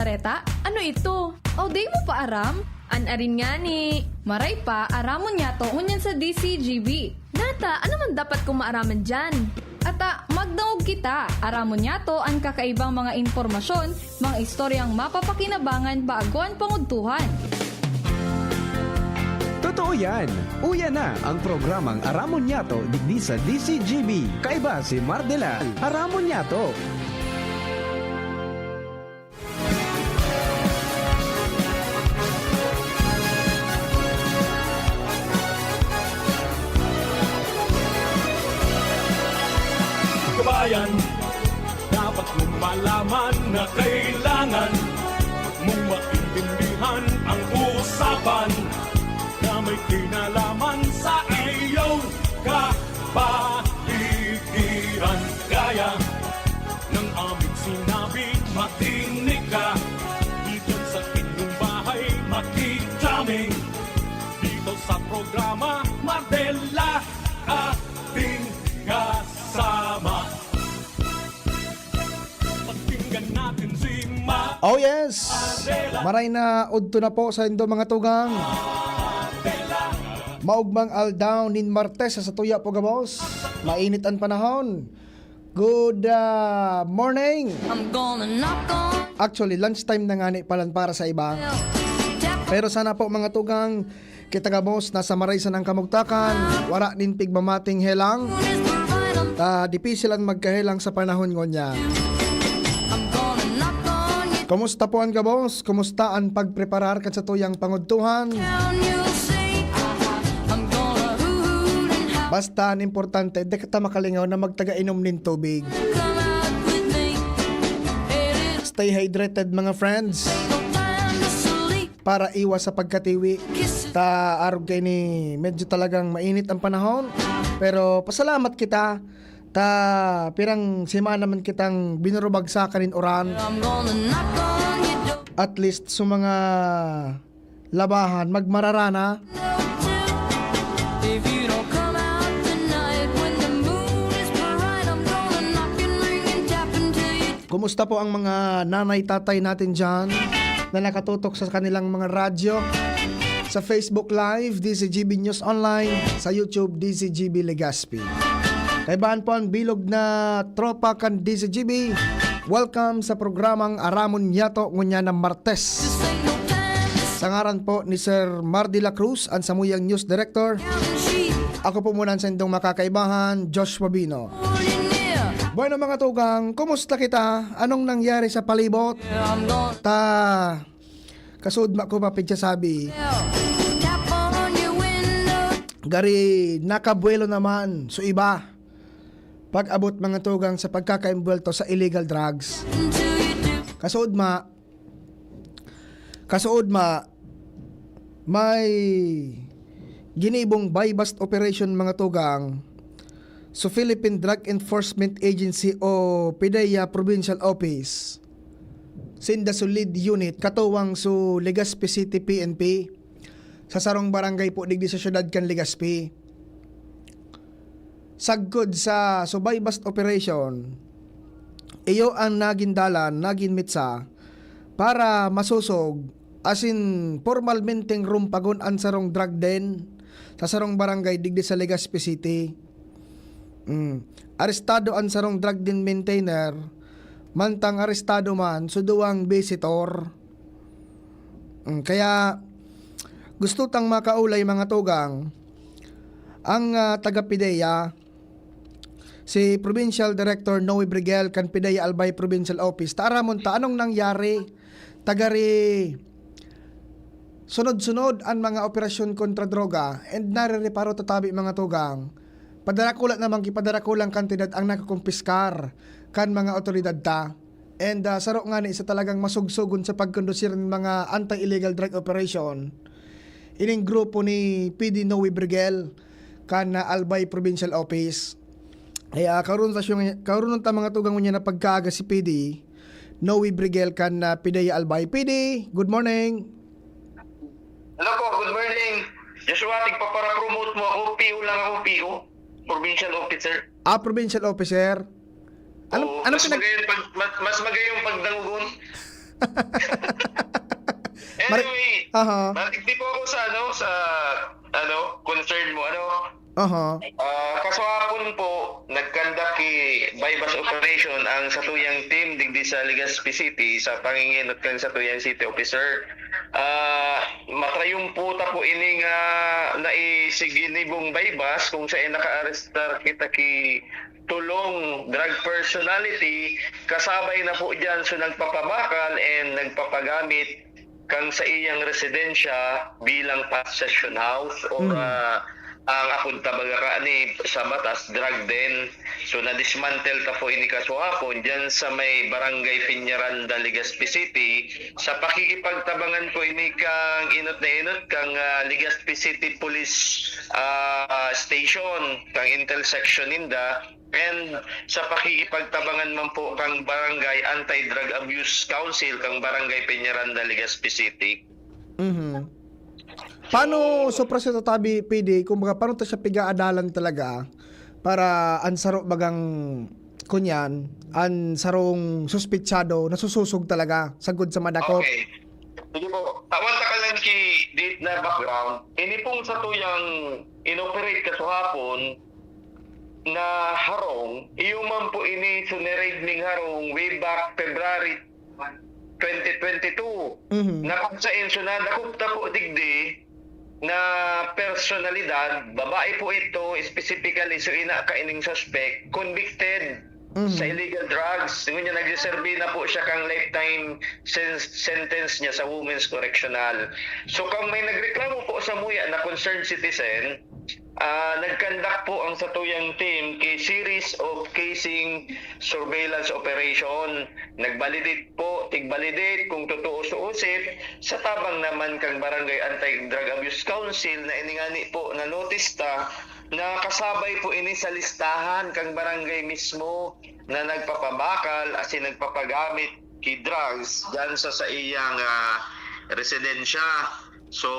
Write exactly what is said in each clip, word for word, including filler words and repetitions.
Reta, ano ito? O, di mo pa aram? An arin ngani. Maray pa, aramon niyato ngunyan sa D C G B. Nata, ano man dapat kong maaraman diyan? Ata, magdangog kita. Aramon niyato an kakaibang mga impormasyon, mga istoryang mapapakinabangan bago an pangudtuhan. Totoo yan! Uya na ang programang Aramon Niyato digdi sa D C G B. Kaiba si Mardela. Aramon Niyato! Kabayan, dapat mong malaman na kailangan mong maintindihan ang usapan na may kinalaman sa iyong kapaligiran. Gaya ng aming sinabi, makinig ka. Dito sa inyong bahay, makikita dito sa programa, Mardela, ating kasama. Pakinggan natin si Ma- Oh yes! Maray na udto na po sa indo, mga tugang. Maugmang aldaw nin Martes sa satuya po gabos. Mainit an panahon. Good, ah, morning! I'm gonna knock on Actually, lunchtime na ngani palan para sa iba. Pero sana po, mga tugang, kita gabos nasa maray sanang kamugtakan, wara nin pigmamating helang. Ta dipisil an magkahelang sa panahon ngunyan. Kumusta po an gabos? Kumusta an pagpreparar kan satuyang pangudtuhan? Basta an importante, di kita makalingaw na magtaga inom nin tubig. Stay hydrated, mga friends, para iwas sa pagkatiwi. Ta arog kaini, medyo talagang mainit ang panahon. Pero pasalamat kita ta pirang semana man kitang binurubagsakan nin uran. At least sa mga labahan, magmararana. If you don't come out tonight when the moon is bright, I'm gonna knock and ring and tap until you Kumusta po ang mga nanay, tatay natin diyan na nakatutok sa kanilang mga radyo? Sa Facebook Live, D C G B News Online, sa YouTube, D C G B Legazpi. Kaibahan po ang bilog na tropa kan D C G B. Welcome sa programang Aramon Niyato ngunyan na Martes. Sa ngaran po ni Sir Mar de la Cruz, an samuyang news director. Ako po muna an saindong makakaibahan, Joshua Bino. Bueno, mga tugang, kumusta kita? Anong nangyari sa palibot? Ta, kasudma ko mapigsasabi. Gari, nakabuelo naman so iba. Pag-abot, mga tugang, sa pagkakaimbuwelto sa illegal drugs. Kasudma, Kasuodma, may ginibong buy-bust operation, mga tugang, sa Philippine Drug Enforcement Agency o PDEA Provincial Office, sinda sa lead unit, katuwang sa Legazpi City P N P, sa sarong barangay po digdi sa siyudad kan Legazpi. Sagkod sa buy-bust operation, iyo an nagin dalan, nagin mitsa para masosog asin pormalmenteng rumpagon an sarong drug den sa sarong barangay digdi sa Legazpi City. Mm. Arestado an sarong drug den maintainer, mantang arestado man so duwang visitor. Mm, kaya gusto tang makaulay, mga tugang, ang, ah, taga PDEA, si Provincial Director Noe Briguel kan PDEA Albay Provincial Office, ta aramon ta anong nangyari. Tagari sunod-sunod an mga operasyon kontra droga and narireparo tatabi, mga tugang. Padarakula naman ki-, padarakulang kantidad ang nakukumpiskar kan mga awtoridad ta. And, ah, saro ngani sa talagang masugsugon sa pagkondusir nin mga anti-illegal drug operation, ining grupo ni P D Noe Briguel kan, ah, Albay Provincial Office. Kaya karon ta siya, karon ta mga tugang niya na pagkaaga si P D Noe Briguel kan, ah, PDEA Albay. P D, good morning. Hello po, good morning. Joshua, tigpapara-promote mo ako, P O lang ako, P O. Provincial officer. Ah, provincial officer. Anong, Oo, anong mas pinag- magayon pag, mas, mas magayon pagdangogon. Mari- Anyway, Aha. Matigdi po ako sa ano, sa ano, concern mo. Ano, Aha. Ah, kaswapon po, nagkandak ki buy-bust operation ang satuyang team digdi sa Legazpi City sa pangingenot kan satuyang city officer. Ah, matrayumputa po ini nga naisigin nibong buy-bust kung saan nakaarestar kita ki tulong drug personality, kasabay na po dyan so nagpapabakal and nagpapagamit kan saiyang residensya bilang possession house or, Mm. ah, ang apod ta baga kaani sa batas, drug den. So, na-dismantle ta po ini kaswapon dyan sa may Barangay Peñaranda, Legazpi City. Sa pakikipagtabangan po ini kang inot na inot kang, ah, Legazpi City Police, ah, Station, kang intersection ninda. And sa pakikipagtabangan man po kang Barangay Anti-Drug Abuse Council, kang Barangay Peñaranda, Legazpi City. Mhm. Paano, so, Presidente Tabi, P D, kumbaga, paano ta siya pigaadalan talaga para an saro bagang, kunyan, an sarong suspetsado nasusosog talaga sagkod sa madakop? Okay. Sige po. Tawan ta ka lang ki dit na background. Ini pong satuyang inoperate kasuhapon na harong, iyo man po ini so ni-raid ning harong way back February twenty twenty-two. Mhm. Na kung sa insunada ko ta po digdi na personalidad, babae po ito, specifically, so ina ka ining suspect, convicted Mhm. sa illegal drugs. Ngunyan, nagsiserbi na po siya kang lifetime sen- sentence niya sa Women's Correctional. So, kung may nagreklamo po sa muya na concerned citizen, ah, nagkandak po ang satuyang team kay series of casing surveillance operation. Nagbalidate po, tigbalidate kung totoo suosip, sa tabang naman kang Barangay Anti-Drug Abuse Council na iningani po na notice ta na kasabay po ini sa listahan kang barangay mismo na nagpapabakal asin nagpapagamit ki drugs dyan sa saiyang, ah, residensya. So,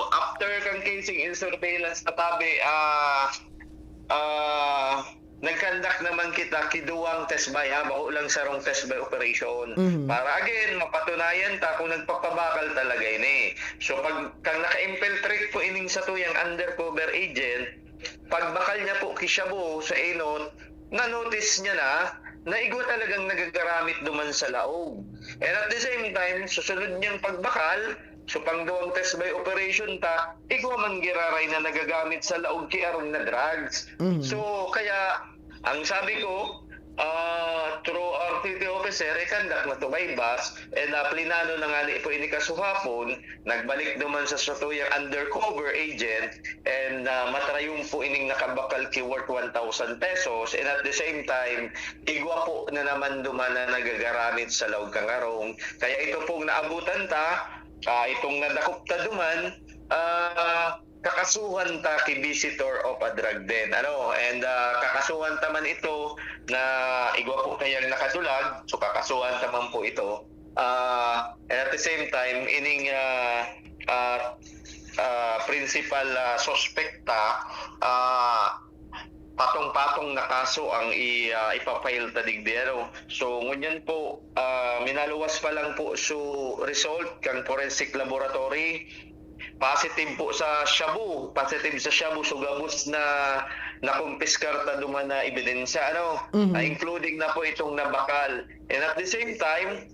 after kang casing and surveillance na tabi, ah, ah, nagkandak naman kita ki duwang test buy, ha, bako lang sarong test buy operation. Mhm. Para again, mapatunayan ta kung nagpapabakal talaga ini. So, pag kang naka-infiltrate po ining satuyang undercover agent, pagbakal niya po ki shabu sa inot, na-notice niya na na igwa talagang nagagaramit duman sa laog. And at the same time, susunod niyang pagbakal, so pang duwang test buy operation ta, igwa man giraray na nagagamit sa laog ki arog na drugs. Mhm. So, kaya, ang sabi ko, ah, through our city officer, ikandak na to buy-bust, and, ah, plinano na nga ni po ini kasuhapon, nagbalik duman sa satuyang undercover agent, and, ah, matrayumpo ining nakabakal ki worth one thousand pesos, and at the same time, igwa po na naman duman na nagagaramit sa laog kang arong. Kaya ito pong naabutan ta, ah, itong nadakop ta duman, ah, kakasuhan ta ki visitor of a drug den. Ano? And, ah, kakasuhan ta man ito na igwa po kayang nakadulag, so kakasuhan ta man po ito. Ah, and at the same time, ining, ah, ah, ah, principal, ah, suspect ta, ah, patong-patong na kaso ang i-, ah, ipa-file ta digdi, ano. So, ngunyan po, ah, minaluwas pa lang po so result kang forensic laboratory. Positive po sa shabu, positive sa shabu, so gabos na nakumpiskar ta duman na ebidensya, ano, Mhm. ah, including na po itong nabakal. And at the same time,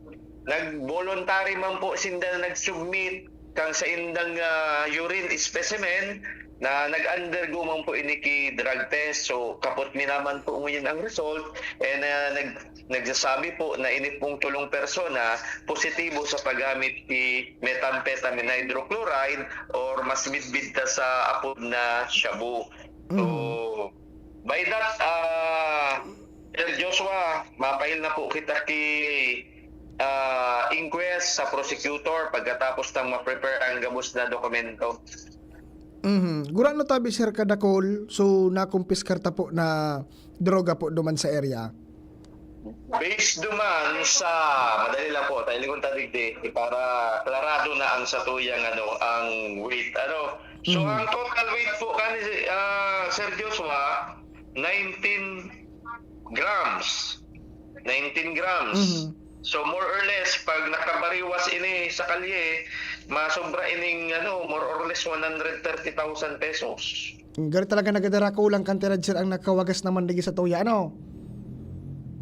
nag-voluntary man po sinda na nag-submit kang saindang, ah, urine specimen na nag-undergo man po ini ki drug test. So, kapot mi naman po ngunyan ang result, and, ah, nag-, nagsasabi po na ini pong tulong persona positibo sa paggamit ki methamphetamine hydrochloride or mas midbid ta sa apod na shabu. So, Mhm. by that, ah, Sir Joshua, mapail na po kita ki, ah, inquest sa prosecutor pagkatapos tang ma-prepare ang gabos na dokumento. Mhm. Gurano tabi, sir, kadakol, so nakumpiskar ta po na droga po duman sa area? Based duman sa, madali lang po, tayo lingon ta digdi, para klarado na ang satuyang, ano, ang weight, ano. So, Mhm. ang total weight po kani, ah, Sir Joshua, nineteen grams. Nineteen grams. Mhm. So, more or less, pag nakabariwas ini sa kalye, masobra ining, ano, more or less one hundred thirty thousand pesos. Garo talaga nagadarakulang kantidad, sir, ang nakawagas naman digdi sa tuya, ano?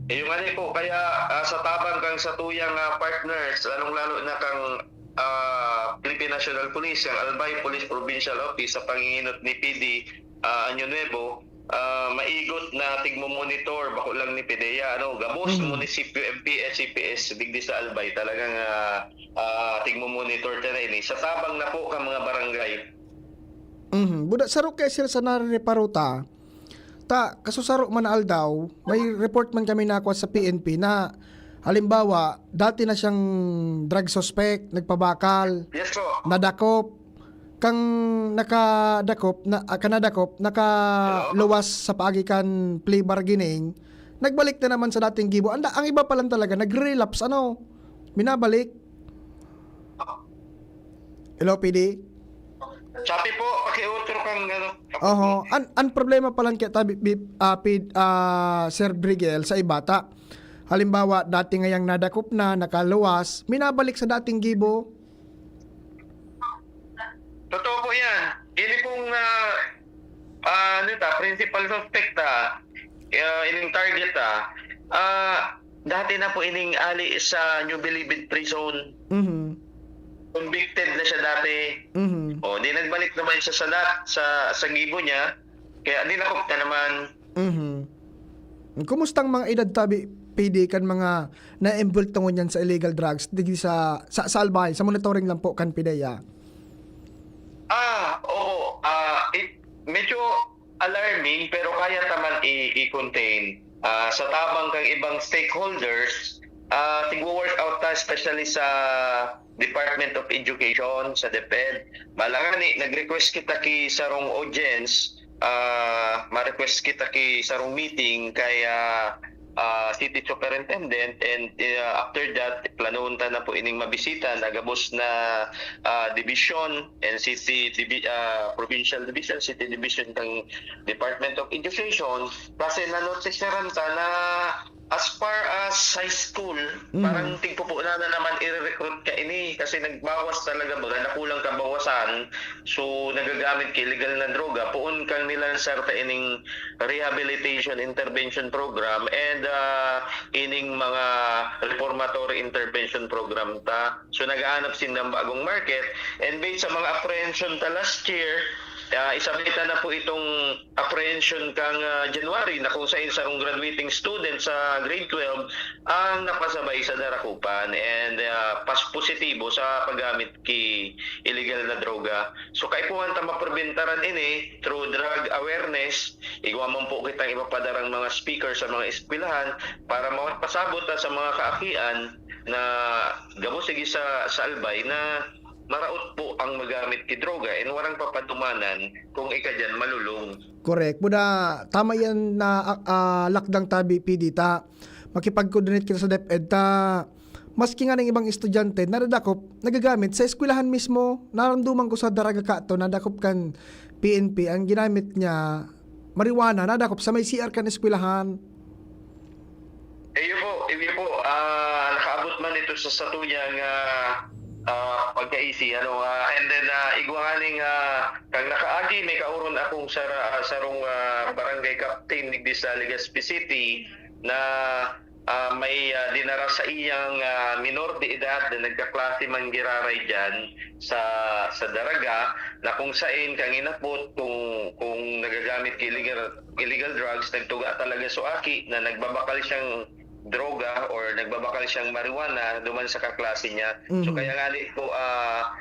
Eh, yung ano po, kaya ah, sa tabang kang sa tuyang ah, partners, lalong-lalo na kang ah, Philippine National Police, kang Albay Police Provincial Office sa panginginot ni P D ah, Año Nuevo, ah, maigot na tigmo-monitor, bako lang ni PDEA, ano, gabos Mhm. munisipyo, M P S, C P S, digdi sa Albay, talagang ah, ah, tigmo-monitor ta na ini. Sa tabang na po kang mga barangay. Mhm. Buda, saro kaya, sir, sa narereparo ta, ta, kasusaro man na aldaw, may report man kami nakuha sa P N P na, halimbawa, dati na siyang drug suspect, nagpabakal, Yes po. nadakop, kang nakadakop, na, ah, kan nadakop, nakaluwas sa paagi kan plea bargaining, nagbalik na naman sa dating gibo. Anda, ang iba pa lang talaga, nagre-relapse, ano, binabalik. Hello, P D? Sabi po, pakiutro kang ano. Oho. An, an problema pa lang kaya tabi, bi, ah, P, ah, Sir Brigel, sa iba ta. Halimbawa, dati ngayang nadakop na, nakaluwas, minabalik sa dating gibo. Totoo po yan. Ini pong ah, ah, ano ta, principal suspect ta, ah, ining target ta, ah, dati na po ining ali sa New Bilibid Prison. Mhm. Convicted na siya dati. Mhm. O, di nagbalik naman siya sa dat, sa, sa gibo niya. Kaya nilakop na naman. Mhm. Kumustang mga edad tabi, P D, kan mga na-involved tungod yan sa illegal drugs digdi sa, sa, sa Albay, sa monitoring lang po kan PDEA? Ah, oo. Ah, it, medyo alarming pero kaya ta man i, i-contain. Ah, sa tabang kang ibang stakeholders, ah, tigwo-work out ta, especially sa Department of Education, sa DepEd. Malangani, nag-request kita ki sarong audience, ah, ma-request kita ki sarong meeting kay ah, ah, City Superintendent, and ah, after that, planoon ta na po ining mabisita na gabos na ah, division and city divi- ah, provincial division, city division ng Department of Education, kasi nanotisaran ta na as far as high school, Mm. parang tigpupunan na naman i-recruit ka ini kasi nagbawas talaga, baga nakulang kabawasan, so nagagamit ka illegal na droga, poon kang nilansar ta ining rehabilitation intervention program and ah, ining mga reformatory intervention program ta. So nagaanap sindang bagong market, and based sa mga apprehension ta last year, ah, isabay ta na po itong apprehension kang ah, January na kung saan sarong graduating student sa grade twelve ang napasabay sa darakupan and ah, pas positibo sa paggamit ki illegal na droga. So kaipuhan ta maprobentaran ini through drug awareness. Igwa man po kitang ipapadarang mga speaker sa mga eskwelahan para mapasabot ta sa mga kaakian na gabos sige sa, sa Albay na maraot po ang magamit ki droga and warang papadumanan kung ika dyan malulong. Correct. Buda, tama yan na ah, ah, lakdang tabi, P D, ta. Makipag-coordinate kita sa DepEd, ta. Maski nga ng ibang estudyante, nadadakop, nagagamit sa eskwelahan mismo. Naramduman ko sa Daraga Kato, nadakop kan P N P, ang ginamit niya, marijuana, nadakop sa may C R kan eskwelahan. Iyo po, iyo po. Ah, nakaabot man ito sa satuyang ah, ah, pagkaisi. Ano, ah, and then, ah, igwa nga ning, ah, kang nakaagi, may kauron akong sara, ah, sarong ah, barangay captain digdi sa Legazpi City na ah, may ah, dinara sa iyang ah, minor de edad na nagkaklase man giraray dyan sa sa Daraga na kung sain kang inapot kung kung nagagamit ka illegal illegal drugs, nagtuga talaga so aki na nagbabakal siyang droga or nagbabakal siyang marijuana duman sa kaklase niya. So Mhm. kaya nga po ah,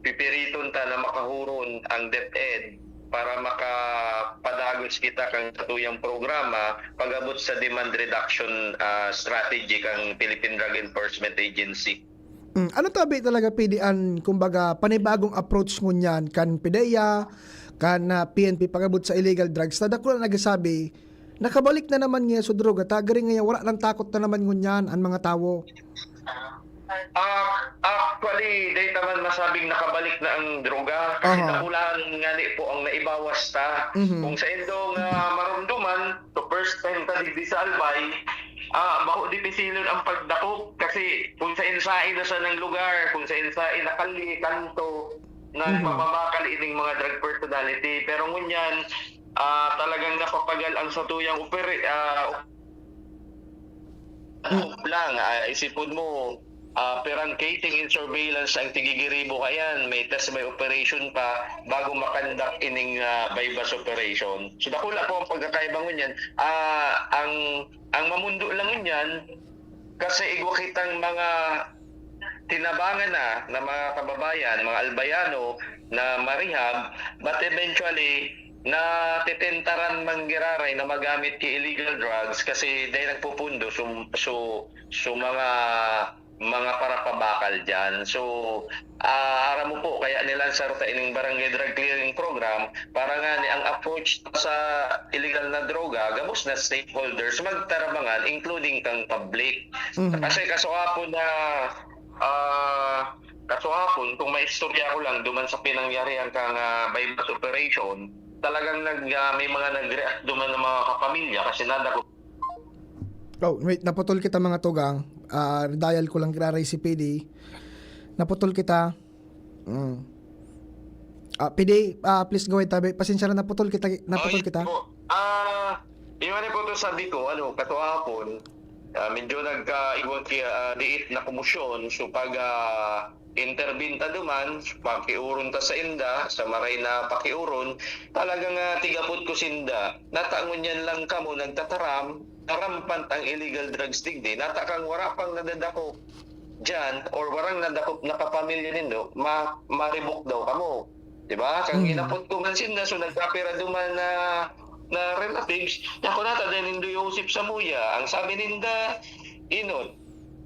pipiriton ta na makahuron ang DepEd para makapadagos kita kang satuyang programa pag-abot sa demand reduction ah, strategy kang Philippine Drug Enforcement Agency. Mm, ano tabi talaga pwede an, kumbaga, panibagong approach ngunyan kan PDEA, kan ah, P N P pag-abot sa illegal drugs? Na dakula nagsasabi, nakabalik na naman niya sa droga, ta gari ngayon, wala nang takot na naman ngunyan ang mga tawo. Ah, actually, di naman masabing nakabalik na ang droga kasi Aha. Dakulahan nga ni po ang naibawas ta. Mhm. Kung sa indong ah, marumduman, to first time ta digdi sa Albay, ah, bako dipisilon ang pagdakop kasi kung saen-saen na sanang lugar, kung saen-saen na kalye, kanto, na Mhm. mapabakal ining mga drug personality. Pero ngunyan, ah, talagang napapagal ang satuyang opera-, ah, Mm. lang, ah, isipon mo, ah, pirang caging and surveillance ang tigigiribo kayan, may test, may operation pa bago makandak ining, ah, buy-bust operation. So, dakula po ang pagkakaiba ngunyan. Ah, ang, ang mamundo lang ngunyan, kasi igwa kitang mga tinabangan na, na mga kababayan, mga Albayano na ma-rehab, but eventually, natitentaran man giraray na magamit ki illegal drugs kasi dai nagpupundo so, so, so mga, mga parapabakal diyan. So, ah, aram mo po, kaya nilansar ta ining Barangay Drug Clearing Program para ngani ang approach sa illegal na droga, gabos na stakeholders magtarabangan, including kang public. Mhm. Kasi kasuhapon na, ah, kasuhapon, kung maistorya ko lang, duman sa pinangyarihan kang, ah, buy-bust operation, talagang nag-, ah, may mga nag-react duman ng mga kapamilya kasi nadakop. Oh, wait, naputol kita, mga tugang. Ah, dial ko lang giraray si P D. Naputol kita. Mm. Ah, P D, ah, please go ahead, tabi. Pasensya na, naputol kita, naputol Ay, kita. po. Ah, yun nga po to sabi ko, ano, katuhapon, ah, medyo nagkaigwang ki-, ah, liit na komosyon. So, pag, ah, intervene ta duman, pakiuron ta sa inda, sa maray na pakiuron, talagang, ah, tigapot ko sinda. Nata ngunyan lang kamo nagtataram, na rampant ang illegal drugs digdi. Nata kang wara pang nadadakop diyan or warang nadakop na kapamilya nindo, ma-, ma-revoke daw kamo. Di ba? Kang Mm. inapot ko man sinda, so nagkapira duman na, na relatives, ako nata din nindo Joseph Samuya. Ang sabi ninda, inot,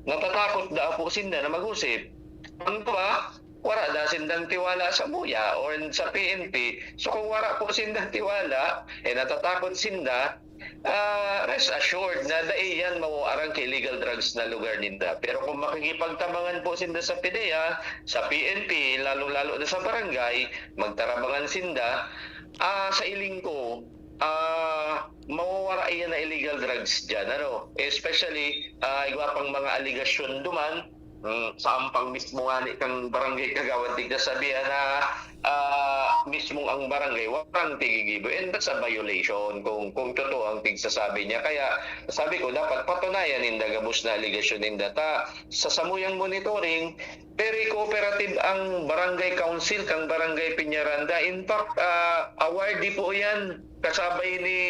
natatakot da po sinda na mag-usip. Ang iba, wara da sindang tiwala sa Samuya or sa P N P. So, kung wara po sindang tiwala, eh, natatakot sinda, ah, rest assured na dai yan mawawaran ki illegal drugs na lugar ninda. Pero kung makikipagtabangan po sinda sa PDEA, sa P N P, lalong-lalo na sa barangay, magtarabangan sinda, ah, sa iling ko, ah, mawawara iyan na illegal drugs diyan, ano? Especially, ah, igwa pang mga alegasyon duman, hmm, sa ampang mismo ngani kang barangay kagawad, tigsasabihan na, ah, mismong ang barangay, warang tigigibo. And that's a violation kung, kung totoo ang tigsasabi niya. Kaya sabi ko, dapat patunayan ninda gabos na alegasyon ninda. Ta, sa samuyang monitoring, very cooperative ang barangay council kang Barangay Peñaranda. In fact, ah, awardee po yan. Kasabay ni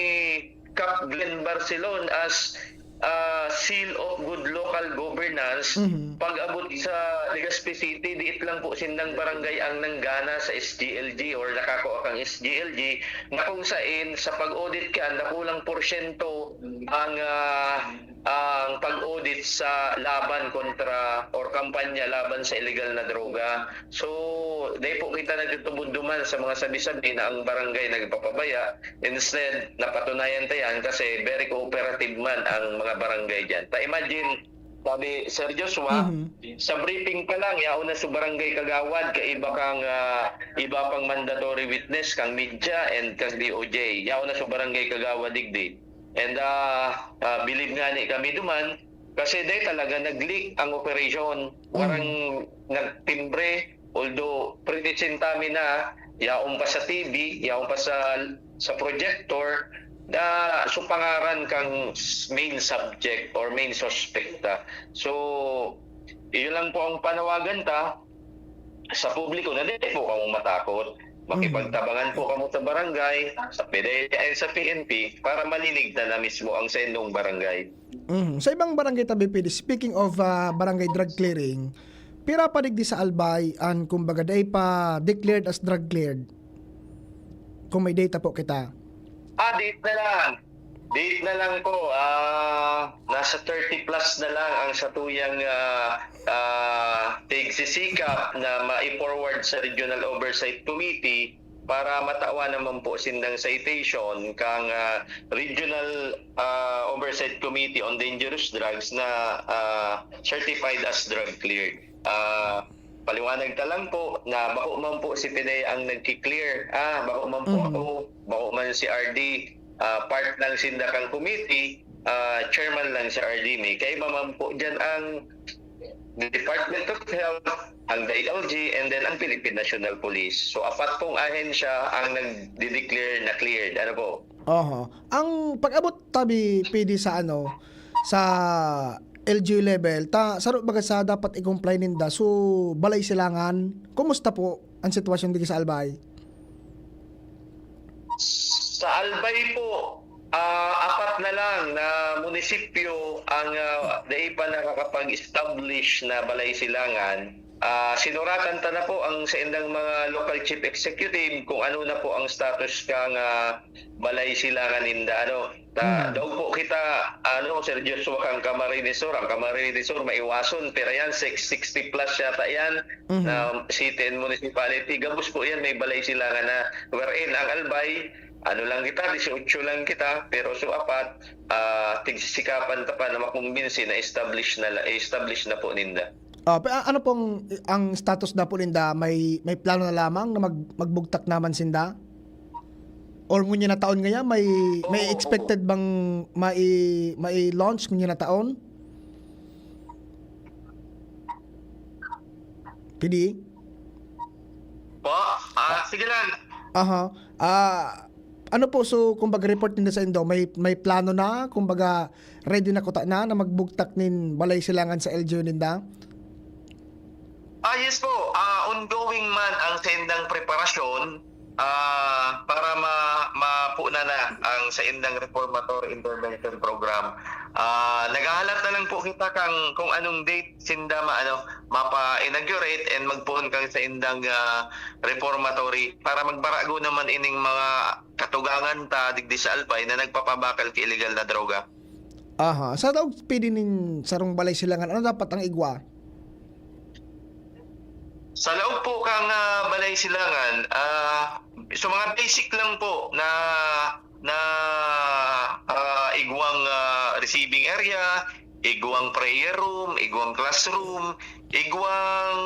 Kap Glenn Barcelon as, ah, Seal of Good Local Governance. Mhm. Pag-abot sa Legazpi City, diit lang po sindang barangay ang nanggana sa S G L G or nakakua kang S G L G, na kung sain sa pag-audit kan, dakulang porsyento ang, ah, ang pag-audit sa laban kontra or kampanya laban sa illegal na droga. So, dai po kita nagtutubod duman sa mga sabi-sabi na ang barangay nagpapabaya. Instead, napatunayan ta yan kasi very cooperative man ang mga barangay diyan. Ta, imagine, sabi, Sir Joshua, Mhm. sa briefing pa lang, yaon na sa barangay kagawad, kaiba kang, ah, iba pang mandatory witness, kang media and kang D O J. Yaon na sa barangay kagawad digdi. And, ah, ah, bilib ngani kami duman, kasi dai talaga nag-leak ang operation. Warang Mm. nagtimbre, although present kami na, yaon pa sa T V, yaon pa sa, sa projector, na supangaran kang s-, main subject or main suspect ta. So, iyon lang po ang panawagan ta sa publiko na di po kamo matakot. Mhm. Makipagtabangan po kamo sa barangay, sa PDEA, sa P N P, para malinig ta na mismo ang saindong barangay. Mhm. Sa ibang barangay tabi, P D, speaking of, ah, barangay drug clearing, pira pa digdi sa Albay an, kumbaga, dai pa declared as drug cleared? Kung may data po kita. Ah, date na lang. Date na lang po. Ah, nasa thirty plus na lang ang satuyang, ah, ah, tigsisikap na mai-forward sa Regional Oversight Committee para matawan naman po sindang citation kang, ah, Regional, ah, Oversight Committee on Dangerous Drugs na, ah, certified as drug cleared. Ah, paliwanag ta lang po na bako man po si PDEA ang nagki-clear. Ah, bako man po Mhm. ako, bako man si R D, ah, part lang sinda kang committee. ah, chairman lang sa R D M A. Kaiba man po diyan ang Department of Health, ang D I L G, and then ang Philippine National Police. So, apat pong ahensya ang nagde-declare na cleared. Ano po? Oho. Ang pag-abot tabi, P D, sa ano, sa L G U level, ta saro baga sa dapat i-comply ninda. So, Balay Silangan, kumusta po ang sitwasyon dito sa Albay? Sa Albay po, ah, apat na lang na munisipyo ang, ah, dai pa nakakapag-establish na Balay Silangan. Ah, sinuratan ta na po ang saindang mga local chief executive kung ano na po ang status kan, ah, Balay Silangan ninda, ano. Ta, Hmm. daog po kita, ano, Sir Joshua, kan Camarines Sur. Ang Camarines Sur, maiwason, pero yan, six, sixty plus yata yan, Mhm. na city and municipality. Gabos po yan, may Balay Silangan na. Wherein, ang Albay, ano lang kita, dieciocho lang kita, pero so apat, ah, tigsisikapan ta pa na makumbinsi na establish na la-, establish na po ninda. Ah, pa, ano pong ang status na po ninda? May, may plano na lamang na mag-, magbugtak naman sinda? Or ngunyan na taon ngaya, may, may Oo, expected bang mai-, mai-launch ngunyan na taon? P D? Po? Ah, sige lang. Aha. Ah, ano po, so, kumbaga, report ninda sa indo, may, may plano na, kumbaga, ready na kuta na, na magbugtak nin Balay Silangan sa L G U ninda? Ah, yes po. Ah, ongoing man ang saindang preparasyon, ah, para ma-, mapuna na ang saindang reformatory intervention program. Ah, naghahalat na lang po kita kang kung anong date sinda ma-, ano, mapa-inaugurate and magpoon kang saindang, ah, reformatory para magbarago naman ining mga katugangan ta digdi sa Albay na nagpapabakal ki illegal na droga. Aha. Sa daog pwede nin sarong Balay Silangan, ano dapat ang igwa? Sa laog po kang, ah, Balay Silangan, ah, so mga basic lang po na, na, ah, igwang, ah, receiving area, igwang prayer room, igwang classroom, igwang,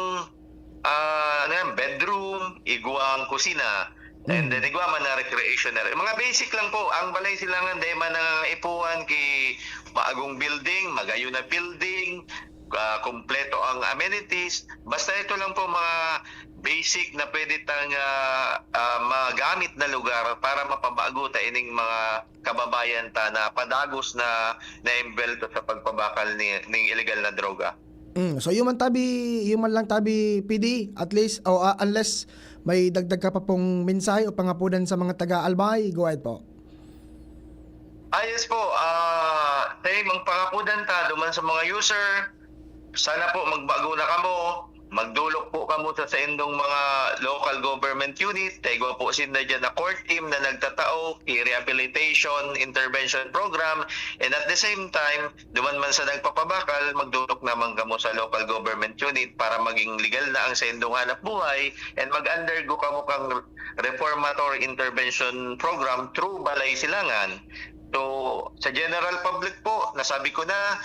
ah, ano yan, bedroom, igwang kusina. And then, igwa man na recreation area. Mga basic lang po. Ang Balay Silangan, dahil man nangangaipuhan ki maagong building, magayon na building, ah, kompleto ang amenities. Basta ito lang po mga basic na pwede tang, ah, ah, magamit na lugar para mapabago ta ining mga kababayan ta na padagos na naembwelto sa pagpabakal ni, ning illegal na droga. Mm, so, yun man tabi, yun man lang tabi, P D, at least, o, ah, unless may dagdag ka pa pong mensahe o pangapudan sa mga taga-Albay, go ahead po. Ah, yes po. Ah, same ang pangapudan ta duman sa mga user. Sana po magbago na kamo. Magdolok po kamo sa saindong mga local government unit. Ta igwa po sinda dyan na core team na nagtatao ki rehabilitation intervention program. And at the same time, duman man sa nagpapabakal, magdolok naman kamo sa local government unit para maging legal na ang saindong hanap buhay and mag-undergo kamo kang reformatory intervention program through Balay Silangan. So, sa general public po, nasabi ko na,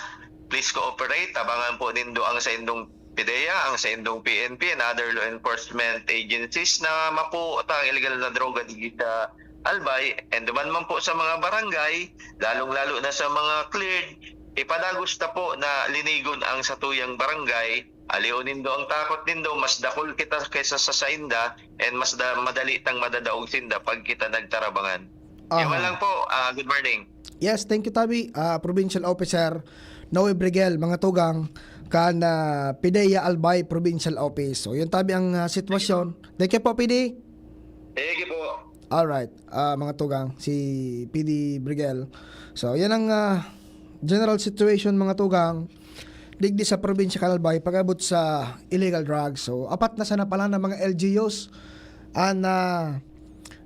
please cooperate. Tabangan po nindo ang saindong PDEA, ang saindong P N P, and other law enforcement agencies na mapuo ta ang illegal na droga digdi sa Albay. And duman man po sa mga barangay, lalong-lalo na sa mga cleared, ipadagos ta po na linigon ang satuyang barangay. Alion nindo ang takot nindo, mas dakul kita kaysa sa sainda, and mas da-, madali tang madadaog sinda pag kita nagtarabangan. Yun Aha. lang po. Ah, good morning. Yes, thank you, tabi. Ah, Provincial Officer Noe Brigel, mga tugang, kan, ah, PDEA Albay Provincial Office. So, yun tabi ang, ah, sitwasyon. Thank you po, P D. Sige po. Alright, ah, mga tugang, si P D Brigel. So, yan ang, ah, general situation, mga tugang, digdi sa probinsya kan Albay pag-abot sa illegal drugs. So, apat na sana pala na mga L G Us an, ah,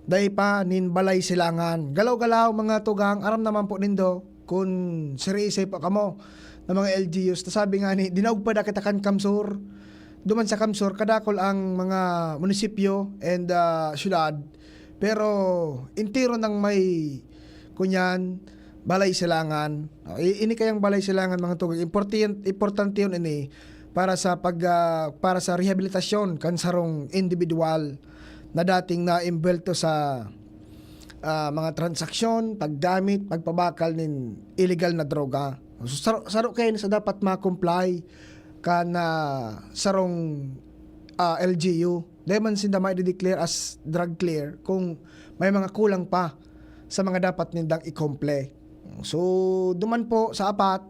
dai pa nin Balay Silangan. Galaw-galaw, mga tugang, aram naman po nindo kun sirisay po kamo na mga L G Us. Ta sabi nga ni, dinaog pa da kita kan Kamsur. Duman sa Kamsur, kadakol ang mga munisipyo and, ah, syudad. Pero entero nang may, kunyan, Balay Silangan. O, i-, ini kayang Balay Silangan, mga tugang, importante, importante yun ini para sa pag, ah, para sa rehabilitasyon kan sarong individual na dating naembwelto sa ah, mga transaksyon, paggamit, pagpabakal nin illegal na droga. So, saro, saro kayo na sa dapat ma-comply kan, ah, sarong, ah, L G U. Dai man sinda ma-declare as drug clear kung may mga kulang pa sa mga dapat nindang ikomple. So, duman po sa apat,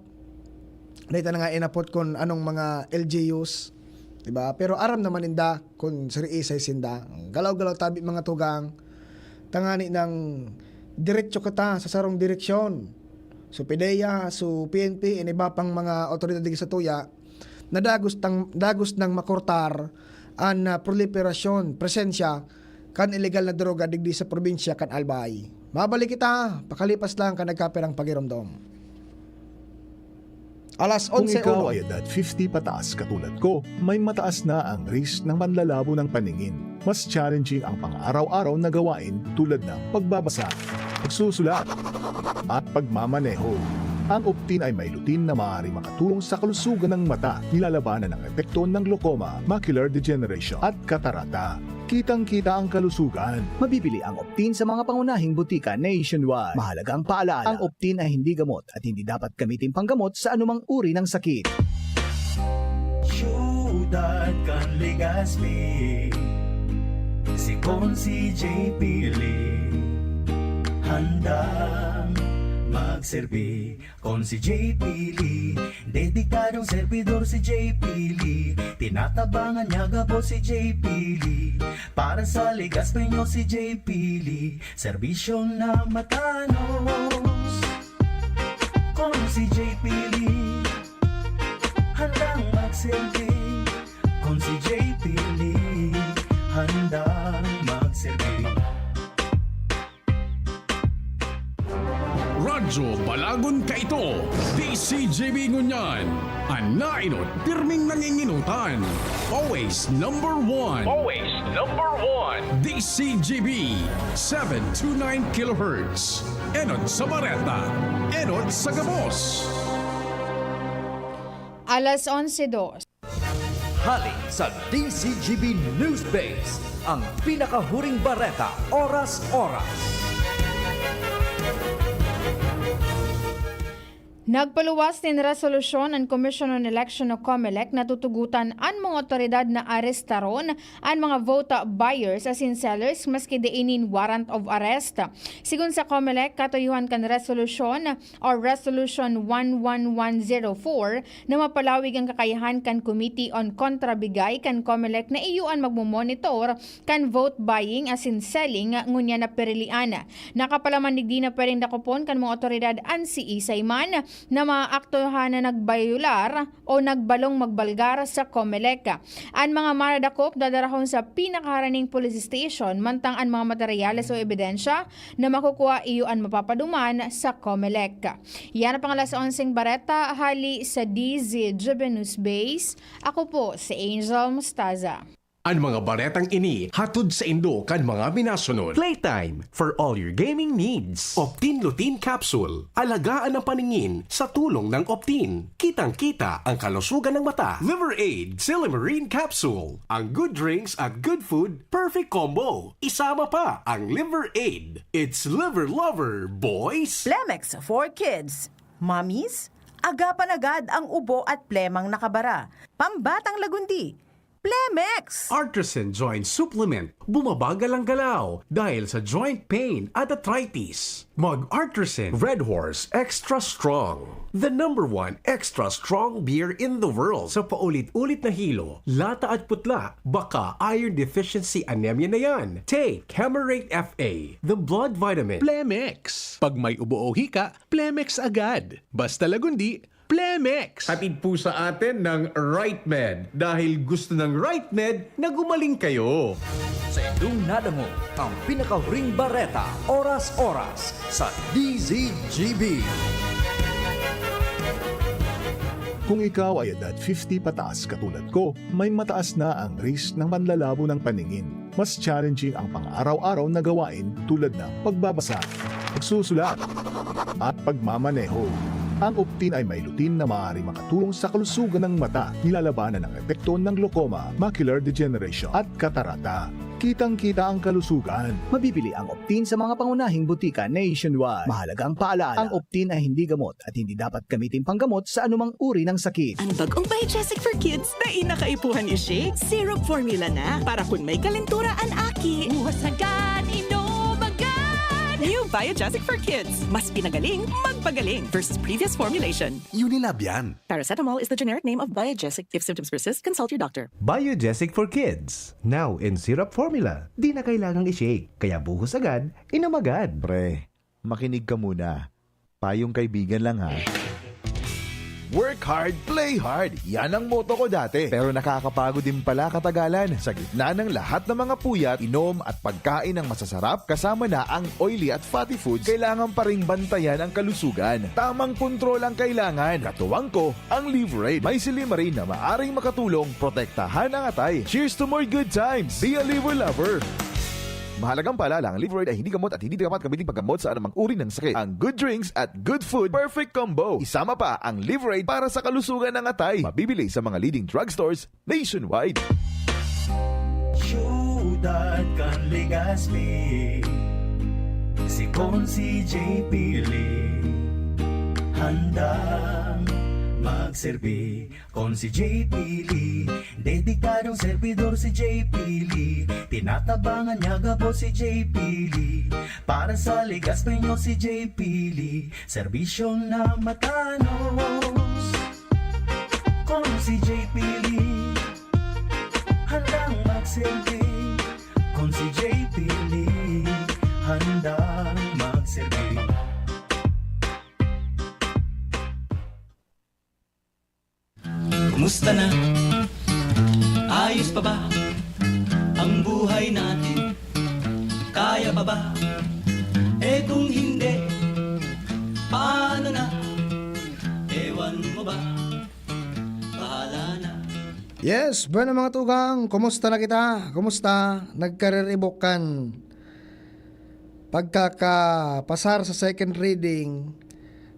dai ta na nga inapot kung anong mga L G Us, di ba? Pero aram naman ninda kung siriisay sinda. Galaw-galaw tabi, mga tugang, tangani nang diretso kita sa sarong direksyon. So, PDEA, so, P N P, and iba pang mga awtoridad digdi sa tuya, na dagos tang, dagos nang makortar an, ah, proliferasyon, presensya kan illegal na droga digdi sa probinsya kan Albay. Mabalik kita, pakalipas lang kan nagkapirang pagiromdom. Alas Kung onse ikaw uno. Ay edad fifty pataas katulad ko, may mataas na ang risk ng panlalabo ng paningin. Mas challenging ang pang-araw-araw na gawain tulad ng pagbabasa, pagsusulat, at pagmamaneho. Ang Optin ay may lutein na maaaring makatulong sa kalusugan ng mata, nilalabanan ang epekto ng glaucoma, macular degeneration, at katarata. Kitang-kita ang kalusugan. Mabibili ang Optin sa mga pangunahing butika nationwide. Mahalagang paalala, ang Optin ay hindi gamot at hindi dapat gamitin panggamot sa anumang uri ng sakit. Siyudad kan Legazpi, si Consi J P Lee, handang magserbi. Consi J P Lee, dedikadong servidor si J P Lee. Tinatabangan niya gabos si J P Lee. Para sa Legazpeño si J P Lee, serbisyong na matanos. Consi J P Lee, handang magserbi. Consi J P Lee, handang magserbi. Radyo Balagon kaito, D C G B ngunyan. An naenot, pirming nangingenotan. Always number one. Always number one. D C G B, seven two nine kilohertz. Enot sa bareta, enot sa gabos. Alas onse dos. Hali sa D C G B News Base, ang pinakahuring bareta, oras-oras. Nagpaluwas nin resolusyon an Commission on Election o COMELEC na tutugotan an mga awtoridad na arestaron an mga vote buyers asin sellers maski dai nin warrant of arrest. Sigon sa COMELEC, katuyuhan kan resolusyon o Resolution one one one zero four na mapalawig an kakayahan kan Committee on Kontrabigay kan COMELEC na iyo an magmomonitor kan vote buying asin selling ngunyan na pirilian. Nakapalaman digdi na pwedeng dakopon kan mga awtoridad an siisay man na maaktuhan na nagbayolar o nagbalong magbalgar sa COMELEC. An mga maradakop dadarahon sa pinakaharaning police station, mantang an mga materyales o ebidensya na makukua iyo an mapapaduman sa COMELEC. Yan ang pang alas onseng bareta hali sa D Z G B News Base. Ako po si Angel Mostaza. An mga baretang ini hatod saindo kan mga minasunod. Playtime for all your gaming needs. Optin Lutein Capsule. Alagaan ang paningin sa tulong ng Optin. Kitang-kita ang kalusugan ng mata. Liver Aid Silymarin Capsule. Ang good drinks at good food, perfect combo. Isama pa ang Liver Aid. It's Liver Lover, boys! Plemex for Kids. Mommies, agapan agad ang ubo at plemang nakabara. Pambatang lagundi, Plemex! Artisan Joint Supplement. Bumabagal ang galaw dahil sa joint pain at arthritis. Mag Artisan Red Horse Extra Strong. The number one extra strong beer in the world. Sa paulit-ulit na hilo, lata at putla, baka iron deficiency anemia na yan. Take Camerate F A, the blood vitamin. Plemex. Pag may ubo o hika, Plemex agad. Basta lagundi, Plemex! Hatid po sa atin ng Right Med, dahil gusto ng Right Med na gumaling kayo. Sa indong nadangog ang pinakahuring bareta, oras-oras sa D Z G B. Kung ikaw ay edad fifty pataas katulad ko, may mataas na ang risk ng panlalabo ng paningin. Mas challenging ang pang-araw-araw na gawain tulad ng pagbabasa, pagsusulat, at pagmamaneho. Ang Optin ay may lutein na maaaring makatulong sa kalusugan ng mata, nilalabanan ang epekto ng glaucoma, macular degeneration, at katarata. kitang-kita ang kalusugan. Mabibili ang Optin sa mga pangunahing butika nationwide. Mahalagang paalala, ang Optin ay hindi gamot at hindi dapat gamitin panggamot sa anumang uri ng sakit. Ang bagong Biogesic for Kids na inakaipuhan i-shake, syrup formula na. Para kun may kalentura an aki, buhos agad, inom agad! New Biogesic for Kids. Mas pinagaling, magpagaling versus previous formulation. Unilab yan. Paracetamol is the generic name of Biogesic. If symptoms persist, consult your doctor. Biogesic for Kids. Now in syrup formula. Di na kailangang i-shake. Kaya buhos agad, inom agad. Pre, makinig ka muna. Payong kaibigan lang, ha. Work hard, play hard. Yan ang motto ko dati. Pero nakakapagod din pala katagalan. Sa gitna ng lahat ng mga puyat, inom at pagkain ng masasarap, kasama na ang oily at fatty foods, kailangan pa ring bantayan ang kalusugan. Tamang kontrol ang kailangan. Katuwang ko, ang Liverade. May silymarin na maaring makatulong protektahan ang atay. Cheers to more good times! Be a Liver Lover! Mahalagang paalala, ang Liverade ay hindi gamot at hindi dapat gamitin paggamot sa anumang uri ng sakit. Ang good drinks at good food, perfect combo. Isama pa ang Liverade para sa kalusugan ng atay. Mabibili sa mga leading drugstores nationwide. Siyudad kan Legazpi, si Consi J P Lee, handang magserbi. Consi J P Lee, dedikadong servidor si J P Lee. Tinatabangan niya gabos si J P Lee. Para sa Legazpi nyo si J P Lee, serbisyo na matanos. Consi J P Lee, handang magserbi. Consi J P Lee, handang magserbi. Kumusta na? Ayos pa ba ang buhay natin? Kaya pa ba? Eh, kung hindi, paano na? Ewan mo ba? Bahala na. Yes, bueno, mga tugang, kumusta na kita? Kumusta? Nagkariribok kan pagkakapasar sa second reading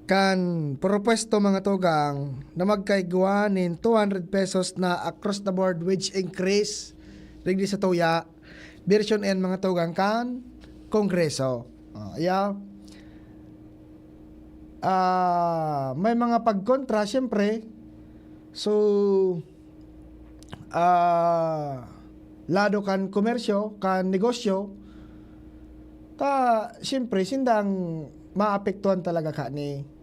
kan propuesto, mga tugang, na magkaigwa nin two hundred pesos na across the board wage increase digdi sa tuya, version N, mga tugang, kan Kongreso. Ah, yeah. Ah, may mga pagkontra, siyempre. So, ah, lado kan komersyo, kan negosyo, ta, siyempre, sindang maapektuhan talaga kani.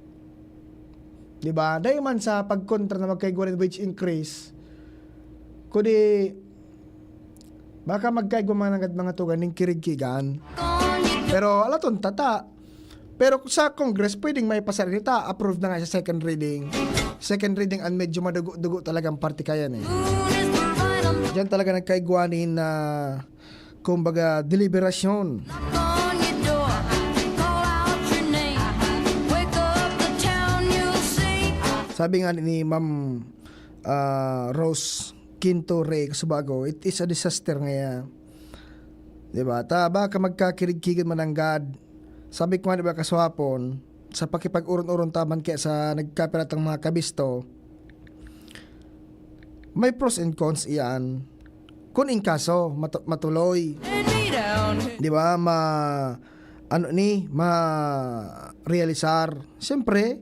Di ba? Dahil man sa pagkontra na magkaigwa nin wage increase, kundi baka magkaigwa man nanggad, mga tugang, ning kirigkigan. Pero alaton tata. Pero sa Congress, pwedeng maipasa rin ita. Approved na nga sa second reading. Second reading, ang medyo madugo-dugo talagang parte kayan eh. Diyan talaga nagkaigwa nin, ah, kumbaga, deliberasyon. Sabi nga ni Ma'am, ah, Rose Quinto Rey Casubago, it is a disaster ngaya. Di ba? Ta, baka magkakirigkigan man nanggad. Sabi ko nga, di ba, kasuhapon, sa pakipag-uron-uron taman kaya sa nagkapiratang mga kabisto, may pros and cons iyan. Kung in kaso, matu-, matuloy. Di ba? Ma-, ano ni, ma-realisar. Siyempre,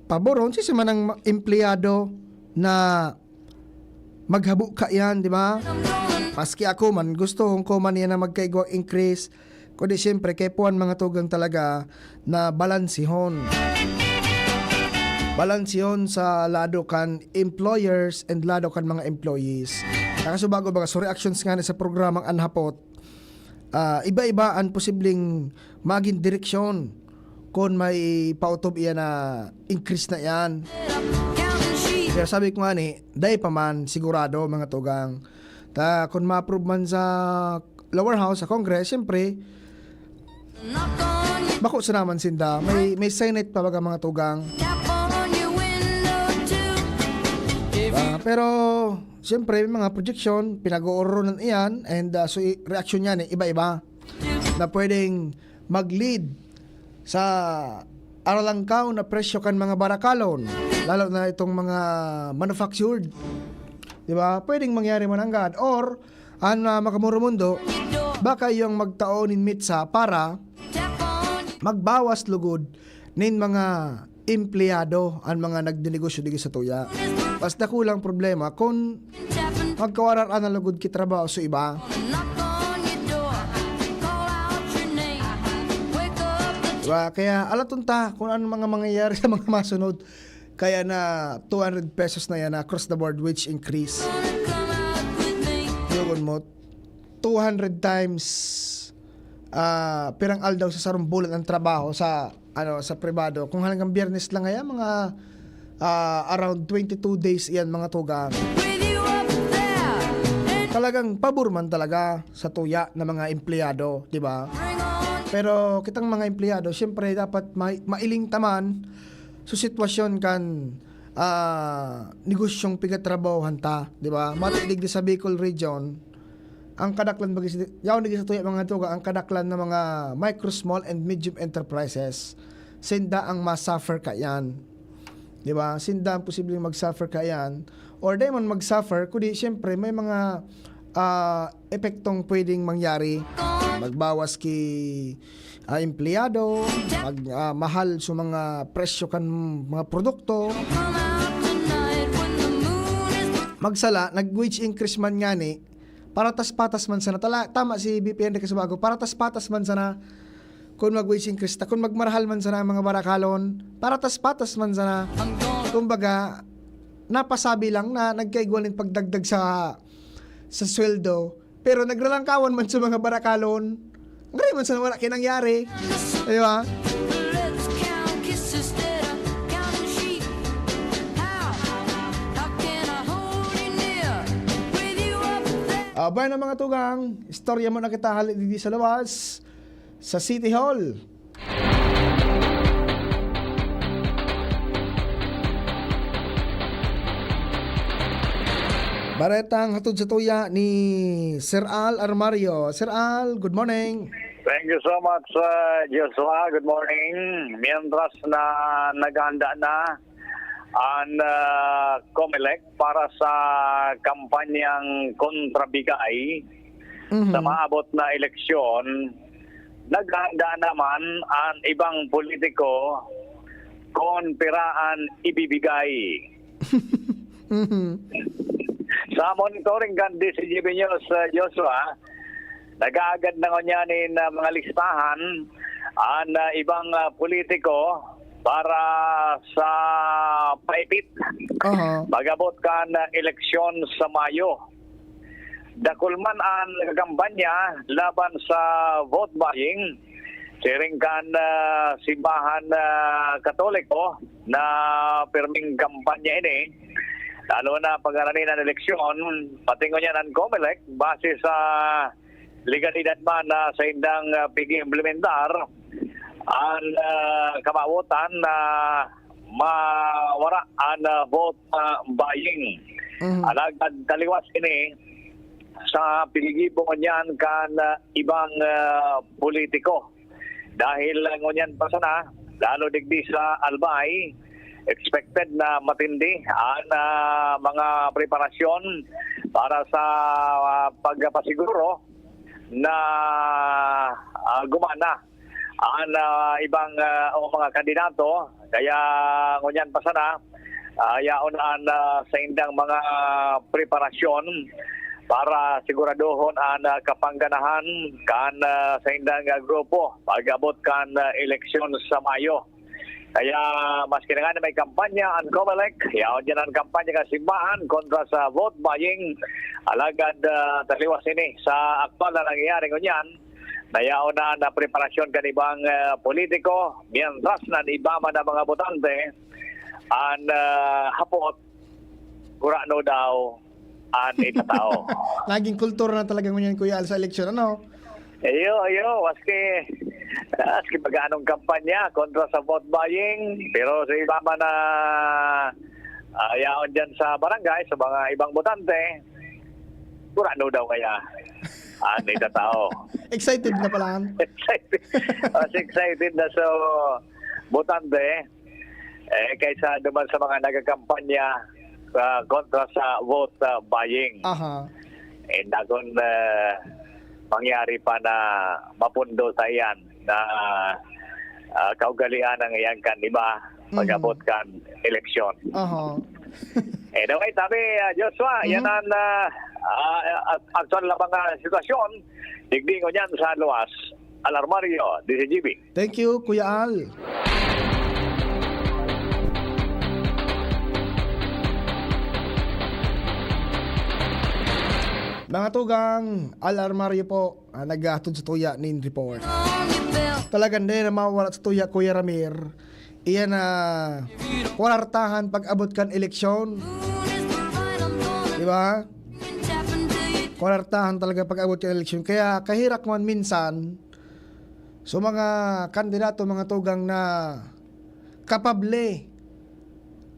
paboron, si manang ma-, empleyado na maghabo kaiyan, di ba? Maski ako man, gusto ko man yan na magkaigwang increase. Kundi siyempre, kaipuhan, mga tugang, talaga na balansihon. Balansihon sa lado kan employers and lado kan mga employees. Nakasubago ba, so reactions nga sa programang Anhapot, ah, iba-iba ang posibleng maging direksyon kung may pautob iyan na increase na iyan. Pero sabi ko nga ni, dai pa man sigurado, mga tugang. Ta, kung ma-approve man sa lower house, sa Congress, siyempre, bako sa naman sinda. May, may Senate pa baga, mga tugang. Ah, pero, siyempre, may mga projection, pinag-uoronan iyan, and, ah, so, i-, reaksyon niyan, eh, iba-iba. Na pwedeng mag-lead sa aralangkaw na presyo kan mga barakalon, lalo na itong mga manufactured. Di ba? Pwedeng mangyari man nanggad. Or, an, ah, Makamuro Mundo, baka iyo an magtao nin mitsa para magbawas lugod nin mga empleyado an mga nagninegosyo digdi sa tuya. Mas dakulang problema kun magkawarar na lugod ki trabaho sa iba. Diba? Kaya alaton ta kung anong mga mangyayari sa mga masunod. Kaya na two hundred pesos na yan na across the board wage increase. Dugon mo, two hundred times, ah, pirang aldaw sa sarong bulan ang trabaho sa, ano, sa pribado. Kung hanggang Biyernes lang kaya, mga, ah, around twenty-two days iyan, mga tugang. Talagang pabor man talaga sa tuya ng mga empleyado, di ba? Pero kitang mga empleyado, siyempre dapat ma-, mailing taman sa sitwasyon kan, ah, negosyong pigatrabahohan ta, di ba? Mati digdi sa Bicol Region, ang kadaklan bagi-, yaon digdi sa tuya, mga tugang, ang kadaklan ng mga micro, small, and medium enterprises, sinda ang ma-suffer kaiyan. Di ba? Sinda ang posibleng mag-suffer kaiyan. Or di man mag-suffer, kundi siyempre may mga, ah, epektong pwedeng mangyari. Magbawas ki, ah, empleyado, mag, ah, mahal sa mga presyo kan mga produkto. Magsala, nag-wage increase man ngani, paratas-patas man sana. Tala-, tama si B P Enriquez Bago, paratas-patas man sana kun mag-wage increase ta, kun magmarahal man sana ang mga barakalon, paratas-patas man sana. Kumbaga, napasabi lang na nagkaigwa nin pagdagdag sa, sa sweldo, pero nagralangkawan man sa mga barakalon. Ngayon man sana wala kinangyari. Di ba? Ah, bueno, mga tugang, istorya mo na kita hali digdi sa lawas, sa City Hall. Baretang hatod sa tuya ni Sir Al Armario. Sir Al, good morning. Thank you so much, uh, Joshua. Good morning. Mientras na naghahanda na an, uh, Comelec para sa kampanyang kontrabigay Mhm. sa maabot na eleksyon, naghahanda naman an ibang politiko kun pira an ibibigay. Mhm. Sa monitoring kan D Z G B News, uh, Joshua, nag-aagad na ngunyan nin, uh, mga listahan an, uh, ibang, uh, politiko para sa paipit Aha. pag-abot kan, uh, eleksyon sa Mayo. Dakul man an nagkakampanya laban sa vote buying, siring kan, ah, simbahan, ah, Katoliko na pirming kampanya ini, lalo na pagharani an eleksyon, pati ngunyan an Comelec, base sa legalidad man na saindang, ah, pig-iimplementar, an, ah, kamawotan na mawara an, ah, vote, ah, buying. Mhm. Alagad taliwas ini sa pinigibo ngunyan kan, ah, ibang, ah, politiko. Dahil ngunyan pa sana, lalo digdi sa Albay, expected na matindi an, ah, mga preparasyon para sa, ah, pagpasiguro na, ah, gumana an, ah, ibang, ah, o mga kandidato. Kaya ngunyan pa sana, ah, yaon an, ah, saindang mga preparasyon para siguradohon an, ah, kapangganahan kan, ah, saindang, ah, grupo pag-abot kan, ah, eleksyon sa Mayo. Kaya maski na nga na may kampanya an Comelec, yaon diyan an kampanya kan simbahan kontra sa vote buying. Alagad, ah, taliwas ini sa aktual na nangyayari ngunyan, na yaon na an preparasyon kan ibang, ah, politiko, mientras na an iba man na mga botante an, ah, hapot, kurano daw an itatao. Naging kultura na talaga ngunyan, Kuya Al, sa eleksyon, ano? Iyo, iyo, maski, maski mag-aanong kampanya kontra sa vote buying, pero sa iba man na, ah, yaon diyan sa barangay, sa mga ibang botante, kurano daw kaya an itatao. Excited na pala. Excited. Mas excited na sa botante, eh, kaysa duman sa mga nagkakampanya, ah, kontra sa vote, ah, buying. Aha. And akon, ah, mangyari pa na mapundo sa iyan na, ah, kaugalian ang iyan kan iba pag-abot kan eleksyon. Oho. Anyway, sabi, ah, Joshua, Mhm. yan ang, ah, ah, ah, actual na mga sitwasyon. Digdi ngunyan sa luwas. Alarmario, D Z G B. Thank you, Kuya Al. Mga tugang, Al Armario po, ah, naghatod sa tuya nin report. Talagang dai na mawala sa tuya, Kuya Ramir. Iyan na kwartahan pag-abot kan eleksyon. Di ba? Kwartahan talaga pag-abot kan eleksyon. Kaya kahirak man minsan, so mga kandidato, mga tugang na kapable,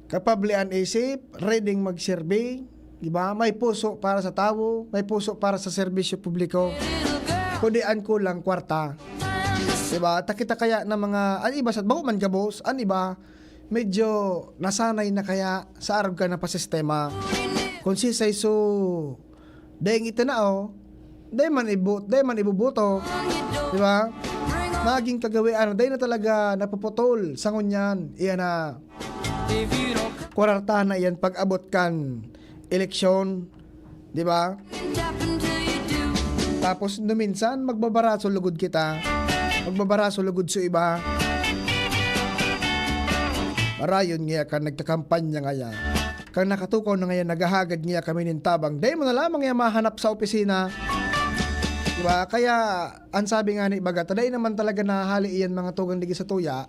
kapable an isip, ready magserbi, di ba? May puso para sa tawo, may puso para sa serbisyo publiko. Kundi an kulang kwarta. Di ba? Ta kita kaya na mga, an iba sa, bako man gabos, an iba, medyo nasanay na kaya sa arog ka na pasistema. Kung sisay so, daing itinao, dai man ibu-, dai man ibubuto. Di ba? Maging kagawian, dai na talaga napuputol sa ngunyan. Iyan na, kwartahan na iyan pag-abot kan eleksyon. Di ba? Tapos, no minsan, magbabaraso lugod kita. Magbabaraso lugod sa iba. Marayon nga kan nagkakampanya ngaya. Kan nakatukaw na ngayon, naghahagad niya kami nin tabang. Dai mo na lamang yan mahanap sa opisina. Di ba? Kaya, ang sabi nga ni Baga, ta dai naman talaga nahahali iyan mga tugang digi sa tuya.